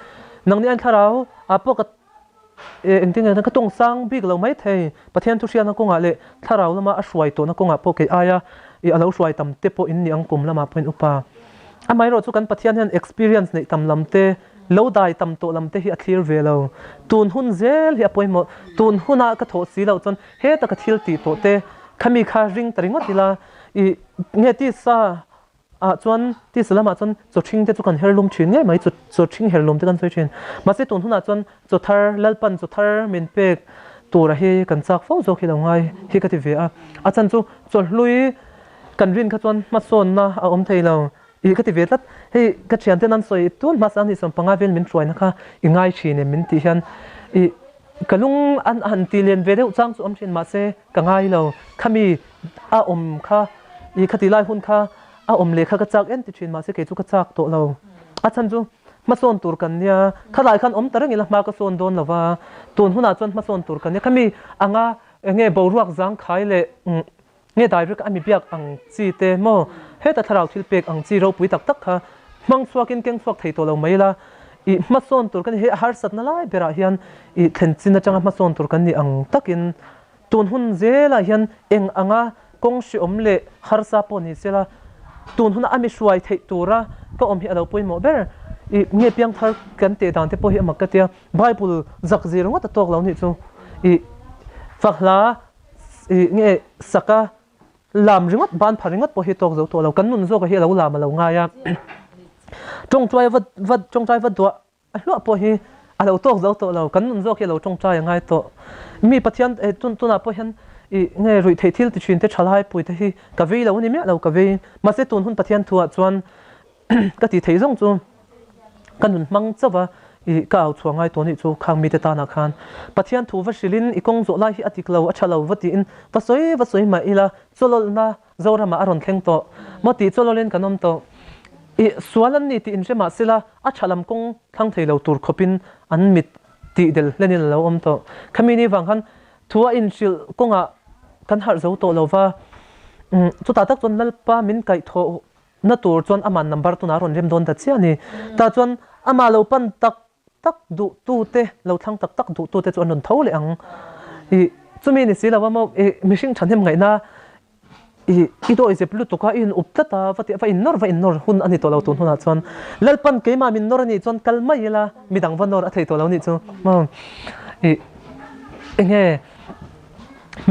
nangni ain thlarau ah pawh ka Engtin nge ka tawng sang bik lo mai thei, Pathian thu hriatna kawngah leh thlarau lama a hruai tawhna kawngah pawh kei aia i a lo hruai tam te pawh in ni ang kum lamah pawhin upa. Amaherawh chu kan Pathian hian experience neih tam lam te, lo dai tam tawh lam te hi a thlir ve lo. Tun hun zel hi a pawimawh, tun huna ka thawh si loh chuan heta ka thil tih tawh te khami kha ring ta ringawt ila i nge tisa Ah chuan tisa lamah chuan chaw ṭhing te chu kan her lum ṭhin ngei mai, chaw ṭhing her lum te kan sawi ṭhin. Mahse tun hunah chuan chaw thar, Lalpan chaw thar min pek tura hi kan chak fo zawk hi lo ngai hi ka ti ve a. A chhan chu chaw hlui kan rin kha chuan hmasawnna a awm thei lo i ka ti ve tlat. Hei ka ṭhianten an sawi tun hmasa an 15 vel min hruaina kha i ngai ṭhin em min tih hian i ka lung an han ti len ve deuh chang chu awm ṭhin mahse ka ngai lo. Khami a awm kha i khati lai hun kha a awm leh kha ka chak en ti thin mahse kei chu ka chak tawh lo. A chhan chu hmasawn tur kan nia, khalai khan awm ta reng ila hma ka sawn dawn lo va, tun hunah chuan hmasawn tur kan nia. Khami anga enge boruak zangkhai leh nge direct a mi biak ang chi te maw heta thlarau thil pek ang chi ropui tak tak kha hmang chhuakin keng chhuak thei tawh lo mai ila i hmasawn tur kan ni. Hei a harsatna lai berah hian i thlen chin atanga hmasawn tur kan ni ang takin Tun hun zelah hian eng anga kawng hriawm leh harsa pawh ni sela, tun huna a mi hruai theih tura ka awm hi a lo pawimawh ber. I nge piangthar kan teh dan te pawh hi a mak ka tia, Bible zak zir ngawt a tawk lo nih chu. I fakhla i nge saka lam ringawt, ban pha ringawt pawh hi tawk zo tawh lo. Kan nun zawka hi a lo lam a lo ngai a. Tawngtai vat vat tawngtai vat duah. A hluah pawh hi A lo tawk zo tawh lo, kan nun zawk hi a lo tawngtai a ngai tawh. Mi Pathian eh tun tunah pawh hian ih nge ruih theih thil ti thin te thalai pui te hi ka vei lo a ni miah lo ka vei. Mahse tun hun Pathian thuah chuan ka ti thei zawng chu ka nun hmang chauh a ih ka au chhuah ngai tawh nih chu khang mite tanah khan Pathian thu va hrilhin i kawng zawh lai hi a dik lo a tha lo va tiin va sawi va sawi mah ila chawlawlhna Zoramah a rawn thleng tawh maw tih chawlawlhin kan awm tawh. Ih sual an ni tih inhre mah sela a tha lam kawng thlang thei lo tur khawpin an mit tih del hlenin a lo awm tawh. Khami ni vang khan thu a inhrilh kawngah kan harh zo tawh lo va, chutah tak chuan Lalpa min kaihthawh na tur chuan amah number tunah a rawn rem dawn ta chiah a ni. Tah chuan amah lo pan tak tak duh tute, lo thlang tak tak duh tute chu an rawn tho leh ang. Ih chumi ni si lo a maw ih mihring thahnem ngaihna ih i dawi zep lutuk a, i in up tlat a, va tih va in nawr va in nawr hun a ni tawh lo tun hunah chuan Lalpan keimah min nawr a nih chuan kal mai ila midang va nawr a thei tawh lo nih chu maw ih enge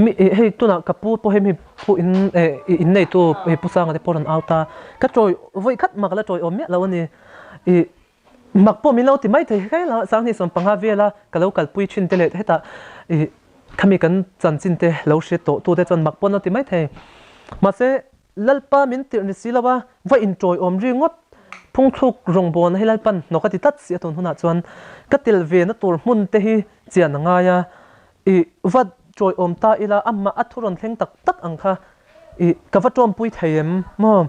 mi ih hei tunah ka pu pawh hei mi pu in eh ih in neitu pu Sanga te pawh rawn out a, ka tawi vawi khat mah ka la tawi awm miah lo a ni ih. Mak pawh min lo ti mai thei hle la, 2015 vela ka lo kalpui thin te leh hetah ih khami kan chanchin te lo hre tawh tu te chuan mak pawh an lo ti mai thei. Mahse, Lalpa min tirh ni si lo a, va inṭawiawm ri ngawt phungthluk rawngbawlna hi Lalpan hnawk a ti tlat si a tun hunah chuan ka tel ve na tur hmun te hi chian a ngai a, ih va ṭawiawm ta ila amah a thu rawn thleng tak tak ang kha I ka va tawmpui thei em maw?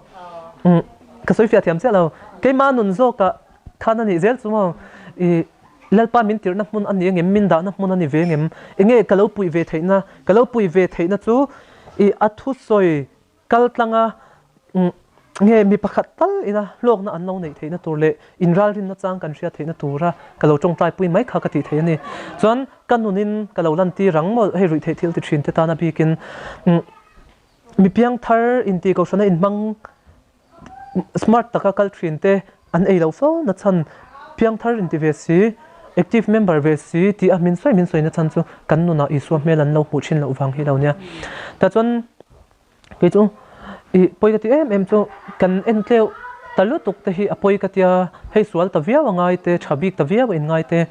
Umm ka sawi fiah thiam chiah lo. Keimah nun zawkah khan a nih zel chu maw? I Lalpa min tirhna hmun a ni angem? Min dahna hmun a ni ve angem? Enge ka lo puih ve theihna? Ka lo puih ve theihna chu i a thusawi kal tlanga umm nge mi pakhat tal ina hlawkna an lo neih theihna tur leh inralrinna chang kan hriat theihna tura ka lo tawngtaipui mai kha ka tih theih a ni. Chuan Ka nunin ka lo lantir ang maw hei ruihtheih thil ti thin te tana bikin mi piang thar inti kohhrana inhmang smart taka kal thin te an ei lo fo na chhan piang thar inti ve si active member ve si tih a min sawi min sawi na chhan chu kan nunah Isua hmel an lo hmuh thin loh vang hi lo nia tah chuan Kei chu ih pawi ka ti em em chu kan en tleuh ta lutuk te hi a pawi ka tia, hei sual ta viau a ngai te, tha bik ta viau a in ngai te,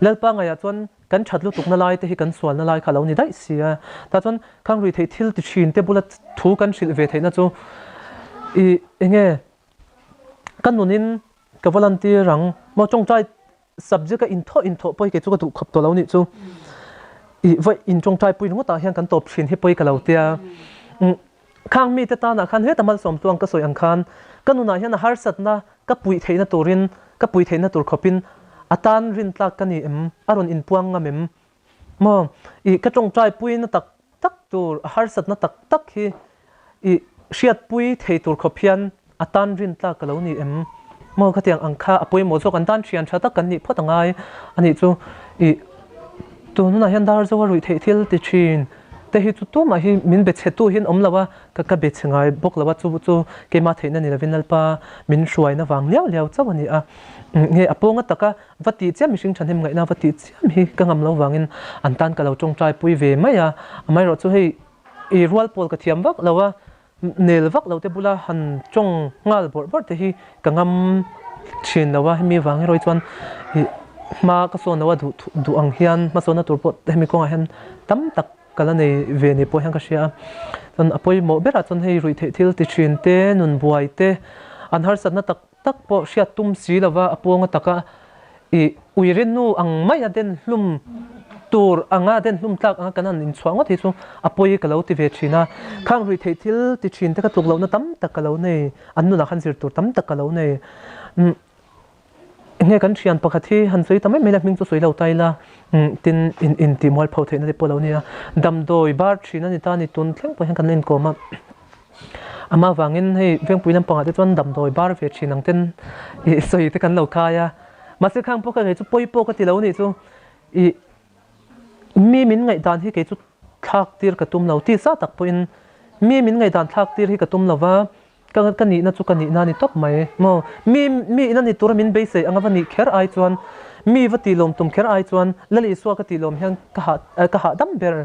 Lalpa ngaiah chuan kan that lutuk na lai te hi kan sual na lai kha a lo ni daih si a, tah chuan khang rui theih thil ti thin te bula thu kan hrilh ve theihna chu ih enge ka nunin ka va lantir ang maw tawngtai Subject a inthawh inthawh pawi kei chu ka duh khawp tawh lo nih chu. I vawi intawngtai pui ringawt ah hian kan tawp thin hi pawi ka lo tia. Khang mite tanah khan heta malsawm tluang ka sawi ang khan ka nunah hian a harsatna ka puih theihna turin ka puih theihna tur khawpin a tan rintlak ka ni em? A rawn inpuang ngam em? Maw? I ka tawngtai puina tak tak tur a harsatna tak tak hi i hriatpui thei tur khawp hian a tan rin tlak ka lo ni em? Maw khatiang ang kha a pawimawh zawk an tan thian tha tak kan nih phawt a ngai a nih chu i tun hunah hian dar zo a ruih theih thil ti thin te hi chu tumah hi min be chhe tu hian awm lo a ka ka be chhe ngai bawk lo a chu chu keimah theihna ni lovin Lalpa min hruaina vang liau liau chauh a ni a nge a pawnga taka Va tih chiam mihring thahnem ngaihna va tih chiam hi ka ngam lo vangin an tan ka lo tawngtai pui ve mai a, amaherawh chu hei i rual pawl ka thiam vak lo a, nel vak lo te bula han tawng nghal bawrh bawrh te hi ka ngam thin lo a, hemi vang erawh hi chuan i hma ka sawn lo a duh duh ang hian hmasawnna tur pawh hemi kawngah hian tam tak ka la nei ve ni pawh hian ka hria a, chuan a pawimawh berah chuan hei ruihtheih thil ti thin te, nun buai te, an harsatna tak tak pawh hriat tum si lova a pawnga taka i uirinnu ang maia den hlum tur anga den hlum tlak anga kan han inchhuah ngawt hi chu a pawi ka lo ti ve thin a. Khang hrui theih thil ti thin te ka tluk lohna tam tak ka lo nei, an nunah khan zir tur tam tak ka lo nei. Enge kan thian pakhat hi han sawi ta mai mai la hming chu sawi lo ta ila tin in in tih mualpho theihna te pawh lo nia. Damdawi bar thin a ni ta a ni tun thleng pawh hian kan la inkawm a. Amah vangin hei vengpui lampangah te chuan damdawi bar ve thin ang ten ih sawi te kan lo khai a. Mahse khang pawh kha kei chu pawi pawh ka ti lo nih chu ih mi min ngaihdan hi kei chu thlak tir ka tum lo tisa tak pawhin mi min ngaihdan thlak tir hi ka tum lo va ka ka nihna chu ka nihna a ni tawp mai maw. Mi mi ina ni tura min beisei anga va nih kher ai chuan mi va tih lawm tum kher ai chuan Lal Isua ka tih lawm hian ka hah ka hahdam ber.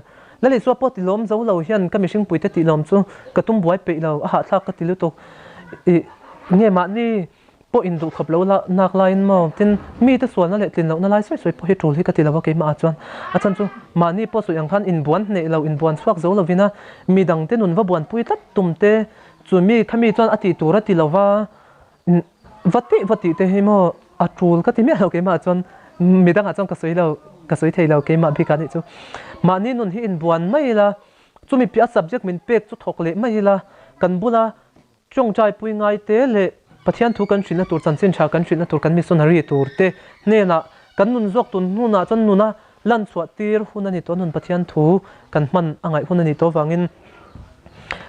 Lal Isua pawh tilawm zo lo hian ka mihring puite tih lawm chu ka tum buai peih lo, a hahthlak ka ti lutuk. Ih, nge mahni Pawh in duh khawp lo la nak laiin maw? Tin, mite sualna leh tlin lohna lai sawi sawi pawh hi tul hi ka ti lo a keimah ah chuan. A chhan chu mahni pawh sawi ang khan inbuan hneh lo, inbuan chhuak zo lovin a midang te nun va buanpui tlat tum te chu mi kha mi chuan a tih tur a ti lo va, va tih va tih te hi maw a tul ka ti miah lo keimah ah chuan midang ah chuan ka sawi lo, ka sawi thei lo keimah bik ah nih chu. Mahni nun hi inbuan mai ila, chumi piah a subject min pek chu thawk leh mai ila, kan bula Tawngtaipui ngaite leh Pathian thu kan hrilhna tur, chanchin tha kan hrilhna tur, kan missionary tur te hnenah kan nun zawk tun hnunah chuan nuna lan chhuah tir hun a ni tawh, nun Pathian thu kan hman a ngaih hun a ni tawh avangin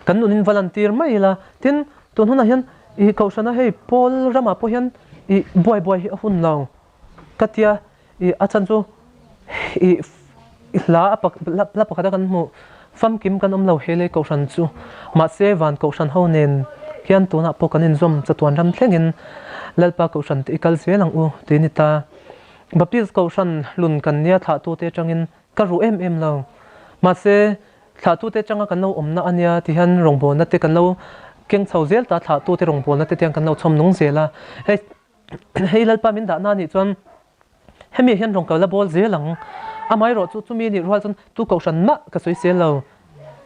kan nunin va lan tir mai ila. Tin, tun hunah hian ih Kohhrana hei Paul ramah pawh hian ih buai buai hi a hun lo ka tia ih a chhan chu ih hla a hla pakhat a kan hmuh famkim kan awm lo he lei kohhran chu mahse van kohhran ho nen hian tunah pawh kan inzawm chatuan ram thlengin Lalpa kohhran te i kal zel ang u tih a ni ta. Baptist kohhran hlun kan nia thlahtute atangin ka ruh em em lo mahse thlahtute atanga kan lo awmna a nia ti hian rawngbawlna te kan lo keng chho zel ta thlahtute rawngbawlna te tiang kan lo chhawm nung zel a hei hei Lalpa min dahna anih chuan Hemi hian rawn kal a bawl zel ang. Amaherawh chu chumi nih rual chuan tu kohhran mah ka sawi sel lo.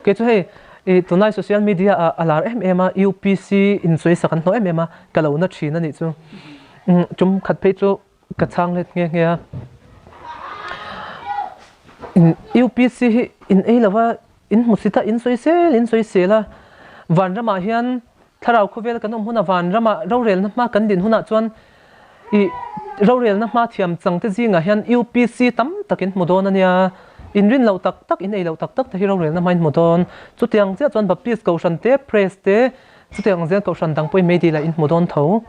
Kei chu hei i tunlai social media ah a lar em em a, UPC in sawi sak an hlawh em em a, ka lo na thin a nih chu. Tum khat phei chu ka chhang let nghe nghe a. UPC hi in ei lo va, in hmu si ta, in sawi sel in sawi sel a. Vanramah hian Thlarau khawvel kan awm hunah vanrama rorelna hma kan din hunah chuan i rorelna hma thiam changte zingah hian UPC tam tak in hmu dawn a nia. In rin loh tak tak, in ei loh tak tak te hi rorelna hma in hmu dawn. Chutiang chiah chuan Baptist Kohhran te, Press te, chutiang ang zel Kohhran dang pawhin meidil ah in hmu dawn tho.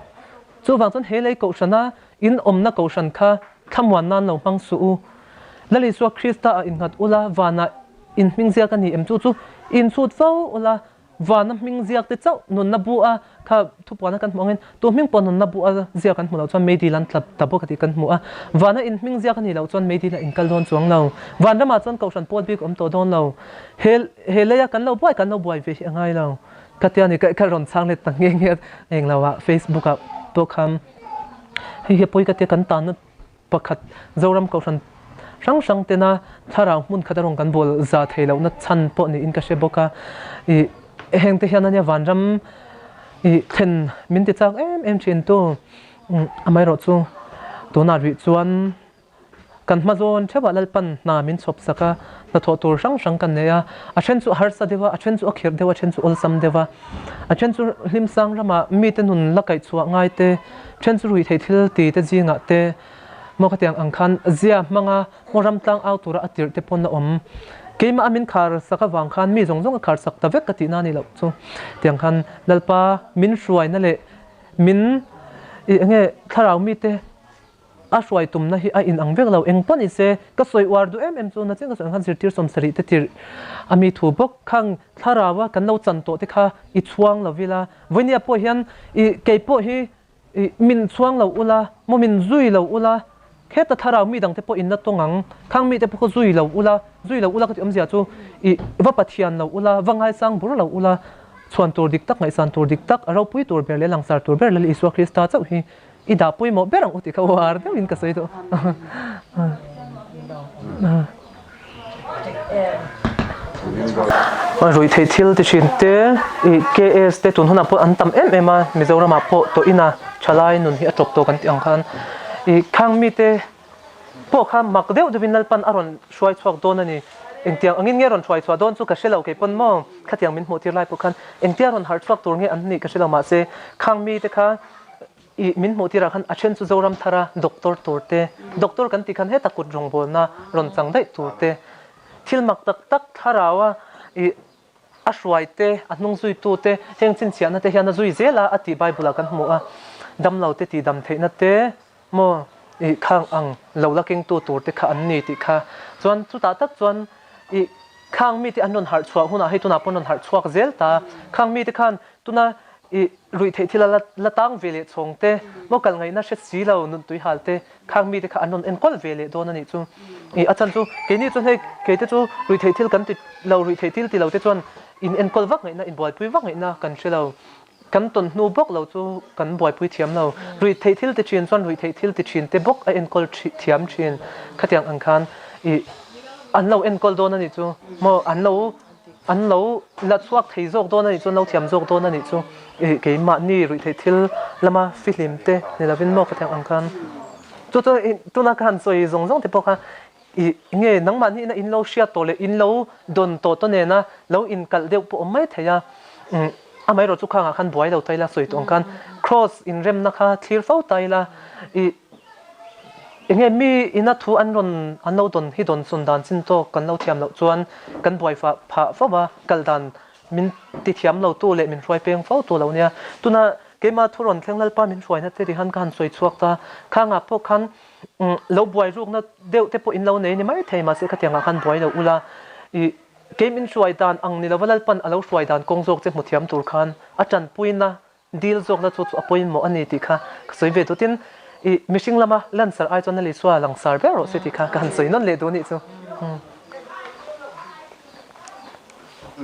Chuvang chuan he lei Kohhrana in awmna Kohhran kha thlamuan nan lo hmang suh u. Lal Isua Krista ah innghat ula, vanah in hming ziak a ni em chu chu inchhut fo ula, Vana hming ziak te chauh nunna bu a kha thupuana kan hmuh angin tu hming pawh nunna bu a ziak kan hmuh loh chuan meidil an tla ta bawk a tih kan hmu a. Vana in hming ziak a nih loh chuan meidil a inkal dawn chuang lo. Van ramah chuan kohhran pawl bik a awm tawh dawn lo. He he leia kan lo buai kan lo buai ve hi a ngai lo. Ka tia ni ka rawn chhang let ta nghe nghe eng lo ah Facebook ah pawh khan hei hi a pawi ka tia kan tanna Pakhat, Zoram Kohhran hrang hrang tena thlarau hmun khat a rawn kan bawl za thei lohna chhan pawh niin ka hre bawk a. Ih, hengte hian ania vanram ih thlen min ti chak em em thin tu. Amaherawh chu tunah rih chuan kan hma zawn theuhah Lalpan hna min chhawp sak a, hnathawh tur hrang hrang kan nei a. A then chu a harsa deuh a, a then chu a khirh deuh a, a then chu awlsam deuh a. A then chu hlimsang ramah mite nun la kaihchhuah ngai te, Then chu ruihtheih thil ti te zingah te maw khatiang ang khan zia hmanga maw ram tlang au tura a tirh te pawn a awm. Keimah a min khar sak avang khan mi zawng zawng a khar sak ta vek ka tihna a ni loh chu. Tiang khan Lalpa min hruaina leh min ih enge thlarau mite a hruai tumna hi a inang vek lo. Eng pawh ni se ka sawi uar duh em em chu nachin ka sawi ang khan zirtir sawmsarih te tirh a mi thu bawk khang thlarau a kan lo chan tawh te kha i chhuang lo ila. Vawinia pawh hian i kei pawh hi i min chhuang lo ula, maw min zui lo ula, kheta thlarau mi dangte pawh in la tawng ang, khang mite pawh kha zui lo ula, zui lo ula ka tih awmzia chu i va Pathian lo ula, va ngaisang bur lo ula, chhuan tur dik tak, ngaihsan tur dik tak, a ropui tur ber leh langsar tur ber Lal Isua Krista chauh hi i dah pawimawh ber ang u tih kha uar deuhin ka sawi duh. Ruihtheih thil ti thin te ih KS te tun hunah pawh an tam em em a Mizoramah pawh tawh ina thalai nun hi a tawp tawh kan tih ang khan ih khang mite pawh kha mak deuh deuhin Lalpan a rawn hruai chhuak dawn a ni. Engtiang angin nge rawn hruai chhuah dawn chu ka hre lo kei pawn maw khatiang min hmuh tir lai pawh khan engtia rawn harh chhuak tur nge an nih ka hre lo mahse khang mite kha I min hmuh tirah khan a then chu Zoram thara doctor tur te, doctor kan tih khan heta kut rawngbawlna rawn chang daih tur te, thil mak tak tak thlarau a i a hruai te, a hnung zuitu te, heng chhinchhiahna te hian a zui zel a a tih Bible ah kan hmu a, damlo te tih dam theihna te maw i khang ang lo la kengtu tur te kha an ni tih kha chuan chutah tak chuan i khang mite an rawn harh chhuah hunah hei tunah pawh an rawn harh chhuak zel ta, khang mite khan tuna I ruihtheih thil a la la tang ve leh chhawng te, maw kal ngaihna hre si lo nun tui hal te, khang mite kha an rawn enkawl ve leh dawn a nih chu. I a chhan chu keini chuan hei kei te chu ruihtheih thil kan ti lo, ruihtheih thil ti lo te chuan in enkawl vak ngaihna, inbuaipui vak ngaihna kan hre lo. Kan tawn hnu bawk lo chu kan buaipui thiam lo. Ruihtheih thil ti thin chuan ruihtheih thil ti thin te bawk a enkawl thiam thin. Khatiang ang khan i an lo enkawl dawn a nih chu maw an lo an lo la chhuak thei zawk dawn a nih chu an lo thiam zawk dawn a nih chu i keimahni ruihtheih thil lama fihlim te ni lovin maw khatiang ang khan chu chu tuna ka han sawi zawng zawng te pawh kha I nge nangmahni ina in lo hriat tawh leh in lo dawn tawh tawh nena lo inkalh deuh pawh awm mai thei a, amaherawh chu khangah khan buai lo ta ila sawi tawh ang khan Kraws inremna kha thlir fo ta ila i enge mi ina thu an rawn an lo dawn hi dawn sawn dan chin tawk kan lo thiam loh chuan kan buai fah phah fo va, kal dan min ti thiam lo tu leh min hruai peng fo tu lo nia. Tuna keimah thu rawn thleng Lalpa min hruaina te rihan ka han sawi chhuak ta, khangah pawh khan Lo buai rukna deuh te pawh in lo nei ni mai thei mahse khatiang ah khan buai lo ula i kei min hruai dan ang ni lova Lalpan a lo hruai dan kawng zawk che hmu thiam tur khan a tanpuina dil zawkna chu chu a pawimawh a ni tih kha ka sawi ve dutin i mihring lama lansar ai chuan a Isua langsar ber rawh se tih kha ka han sawi nawn leh duh a nih chu.